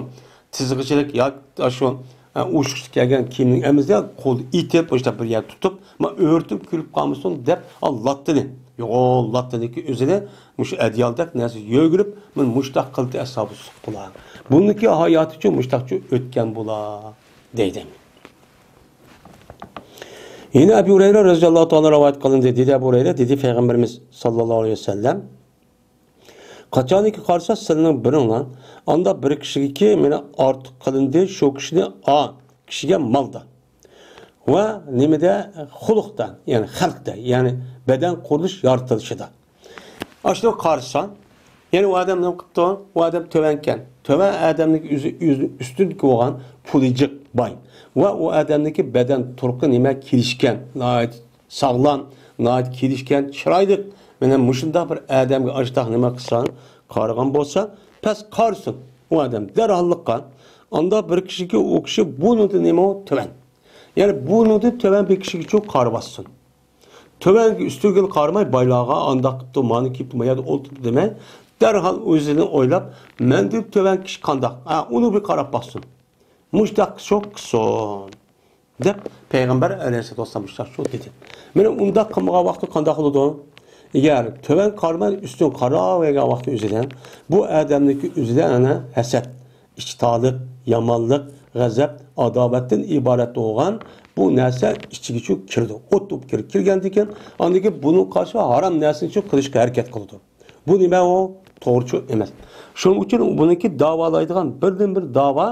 تىزغىچىلىك ياكى ئاشۇ، ئە، ئوشۇقچە كەلگەن كىيىمنىڭ ئەمىسىگە قولدا ئېتىپ، مۇشۇنداق بىر يەر تۇتۇپ، ما ئۆرتىم كۆرۈپ قالمىسۇن دەپ، ئا، لاتتىنى، يوغان لاتتىنىكى ئۆزىنى مۇشۇ ئەدىيالدەك نەرسە يۆگىلىپ، مانا مۇشۇنداق قىلدى ئەسھابى سۇق بۇلار. بۇنىڭكى ھاياتىچۇ مۇشۇنداقچۇ ئۆتكەن بۇلار، دەيدۇ. يەنە ئەبۇ ھۇرەيرە رەزىياللاھۇ تائالا رىۋايەت قىلىندى. دېدى ئەبۇ ھۇرەيرە، دېدى پەيغەمبىرىمىز ساللاللاھۇ ئەلەيھى ۋەسەللەم، قاچانكى قارىسا سىلىنىڭ بىرىڭلار ئاندا بىر كىشىگىكى مېنى ئارتۇق قىلىندى، شۇ كىشىنى ئا كىشىگە مالدا ۋە نېمىدە، خۇلقتا، يەنى خەلقتە، يەنى بەدەن قۇرۇلۇش يارىتىلىشىدا. ئاشۇنى قارىسا، يەنى ئۇ ئادەم نېمە قىپتۇ؟ ئۇ ئادەم تۆۋەنكەن. تۆۋەن ئادەمنىڭ ئۆزى، ئۆزى ئۈستۈنكى بولغان پۇلى جىق، باي. ۋە ئۇ ئادەمنىڭكى بەدەن تۇرقى نېمە كېلىشكەن، ناھايىتى ساغلام، ناھايىتى كېلىشكەن، چىرايلىق. مانا مۇشۇنداق بىر ئادەمگە ئاشۇنداق نېمە قىلساڭ، قارىغان بولسا، پەس قارىسۇن. ئۇ ئادەم دەرھاللىققا، ئاندا بىر كىشىگە ئۇ كىشى بۇنىڭدىن نېمە تۆۋەن. يەنى بۇنىڭدىن تۆۋەن بىر كىشىگىچۇ قارىۋاتسۇن. تۆۋەنگە ئۈستۈنگە قارىماي، بايلارغا ئانداق قىپتۇ، مانا كىيىپتۇ، ما يەردە ئولتۇرۇپتۇ دېمەي، دەرھال ئۆزىنى ئويلاپ، مەندىن تۆۋەن كىشى قانداق؟ ھە، ئۇنى بىر قاراپ باقسۇن. مۇشتاق شۇ قىلسۇن، دەپ پەيغەمبەر ئەلەيھىسسالاتۇ ۋەسسالام مۇشتاق شۇ دېدى. مانا ئۇنداق قىلمىغان ۋاقتى قانداق قىلىدۇ؟ ئەگەر تۆۋەن قارىماي، ئۈستۈن قاراۋەرگەن ۋاقتى ئۆزىدە، بۇ ئادەمنىڭكى ئۆزىدە ئەنە ھەسەت، ئىچتالىق، يامانلىق، غەزەپ، ئاداۋەتتىن ئىبارەت بولغان بۇ نەرسە ئىچىگىچۇ كىرىدۇ. ئوت بولۇپ كىرىپ كىرگەندىن كېيىن، ئاندىن كېيىن بۇنىڭغا قارشى ھارام نەرسىنىچۇ قىلىشقا ھەرىكەت قىلىدۇ. بۇ نېمە ئۇ؟ توغرىچۇ ئەمەس. شۇنىڭ ئۈچۈن بۇنىڭكى داۋالايدىغان بىردىنبىر داۋا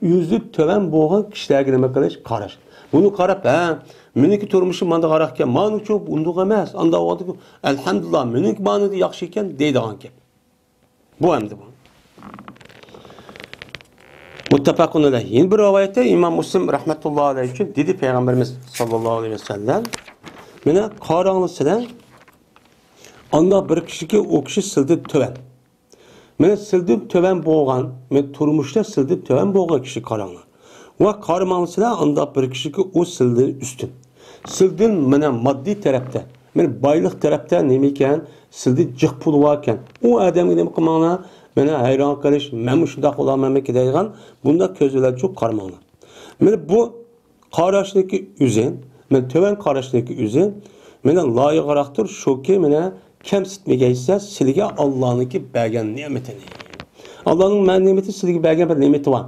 ئۆزى تۆۋەن بولغان كىشىلەرگە نېمە قىلىش؟ قاراش. بۇنى قاراپ، ھە، مېنىڭكى تۇرمۇشۇم مانداق ئاراقكەن، مانىچۇ ئۇنداق ئەمەس، ئانداق بولغاندىكىن، ئەلھەمدۇلىللا، مېنىڭكى مانىدا ياخشى ئىكەن دەيدىغان گەپ. بۇ ئەمدى بۇ. مۇتتەپەقۇن ئەلەيھ. يەنە بىر رىۋايەتتە ئىمام مۇسلىم رەھمەتۇللا ئەلەيھ ئۈچۈن دېدى پەيغەمبىرىمىز ساللاللاھۇ ئەلەيھى ۋەسەللەم، مانا قاراڭلار سىلەر، ئانداق بىر كىشىكى ئۇ كىشى سىلدىن تۆۋەن. مانا سىلدىن تۆۋەن بولغان، مانا تۇرمۇشتا سىلدىن تۆۋەن بولغان كىشىگە قاراڭلار. ۋە قارىماڭلار سىلەر ئانداق بىر كىشىكى ئۇ سىلدىن ئۈستۈن. سىلدىن مانا ماددىي تەرەپتە، مانا بايلىق تەرەپتە نېمە ئىكەن، سىلدىن جىق پۇلى بار ئىكەن. ئۇ ئادەمگە نېمە قىلماڭلار، مانا ھەيران قېلىش، مەن مۇشۇنداق بولالمايمەنكى دەيدىغان بۇنداق كۆز بىلەنچۇ قارىماڭلار. مانا بۇ قاراشنىڭكى ئۆزى، مانا تۆۋەن قاراشنىڭكى ئۆزى، مانا لايىقراقتۇر شۇكى، مانا كەمسىتمىگەيسىلەر سىلىگە ئاللانىڭكى بەرگەن نېمىتىنى. ئاللانىڭ مەن نېمىتى سىلىگە بەرگەن بىر نېمىتى بار.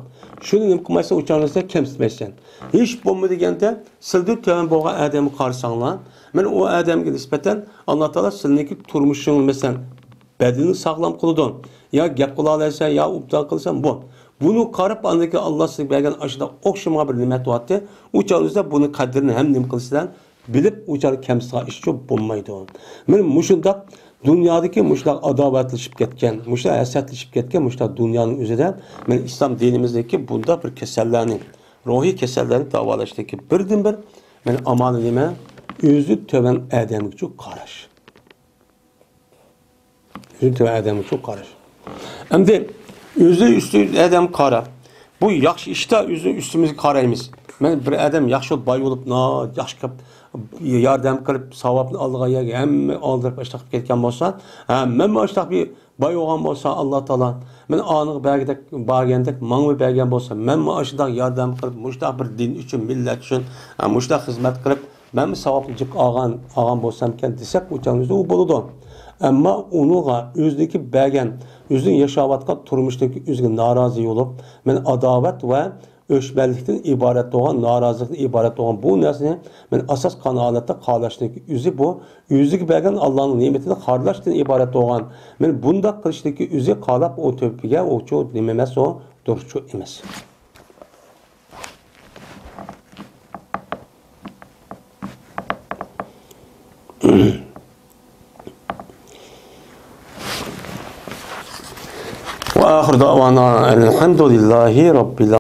شۇنى نېمە قىلمايسەن، ئۇ چاغدا سەن كەمسىتمەيسەن. ھېچ بولمىدى دېگەندە، سىلدىن تۆۋەن بولغان ئادەمگە قارىساڭلار، مانا ئۇ ئادەمگە نىسبەتەن ئاللا تائالا سىلىنىڭكى تۇرمۇشۇڭ، مەسىلەن، بەدىنىنى ساغلام قىلىدۇ. يا گەپ قىلالايسەن، يا ئوبدان قىلىسەن، بۇ. بۇنى قاراپ، ئاندىن كېيىن ئاللا سىزگە بەرگەن ئاشۇنداق ئوخشىمىغان بىر نېمەت بارتى. ئۇ چاغدا بۇنى قەدرىنى ھەم نېمە قىلىسىلەر؟ بىلىپ، ئۇ چاغدا كەمسىتىدىغان ئىش بولمايدۇ. مانا مۇشۇنداق دۇنيادىكى مۇشۇنداق ئاداۋەتلىشىپ كەتكەن، مۇشۇنداق ھەسەتلىشىپ كەتكەن مۇشۇنداق دۇنيانىڭ ئۆزىدە، مانا ئىسلام دىنىمىزدىكى بۇنداق بىر كېسەللەرنى، روھىي كېسەللەرنى داۋالاشتىكى بىردىنبىر، مانا ئامالى نېمە؟ ئۆزى تۆۋەن ئادەمگىچۇ قاراش. ئۆزى تۆۋەن ئادەمگىچۇ قاراش. ئەمدى ئۆزى ئۈستۈن ئادەم قارا. بۇ ياخشى ئىشتا ئۆزى ئۈستىمىزگە قارايمىز. مەن بىر ئادەم ياخشى بولۇپ، باي بولۇپ، نا-، ياخشى قىلىپ، ياردەم قىلىپ، ساۋابنى ئالىدىغان يەرگە ھەممە ئالدىراپ ئاشتاق كەتكەن بولسا، ھە، مەنمۇ ئاشتاق بىر باي بولغان بولسا، ئاللا تائالا مەن ئانىغا بەرگىدەك، بەرگەندەك ماڭىمۇ بەرگەن بولسا، مەنمۇ ئاشۇنداق ياردەم قىلىپ، مۇشۇنداق بىر دىن ئۈچۈن، مىللەت ئۈچۈن، ھە، مۇشۇنداق خىزمەت قىلىپ، مەنمۇ ساۋابنى جىق ئالغان، ئالغان بولسامكەن دېسەك، ئۇ چاغدا ئۆزى ئۇ بولىدۇ. ئەمما ئۇنىڭغا ئۆزىنىڭكى بەرگەن، ئۆزىنىڭ ياشاۋاتقان تۇرمۇشتىكى ئۆزىگە نارازى بولۇپ، مەن ئاداۋەت ۋە ئۆچمەنلىكتىن ئىبارەت بولغان، نارازىلىقتىن ئىبارەت بولغان بۇ نەرسىنى مەن ئاساس قىلغان ھالەتتە خالاشنىڭكى ئۆزى بۇ، ئۆزىگە بەرگەن ئاللانىڭ نېمىتىنى خارلاشتىن ئىبارەت بولغان. مەن بۇنداق قىلىشنىڭكى ئۆزى خالاپ ئۇ تۆپىگە ئۇچۇ نېمە ئەمەس، ئۇ دۇرۇسچۇ ئەمەس. وآخر دعوانا أن الحمد لله رب العالمين.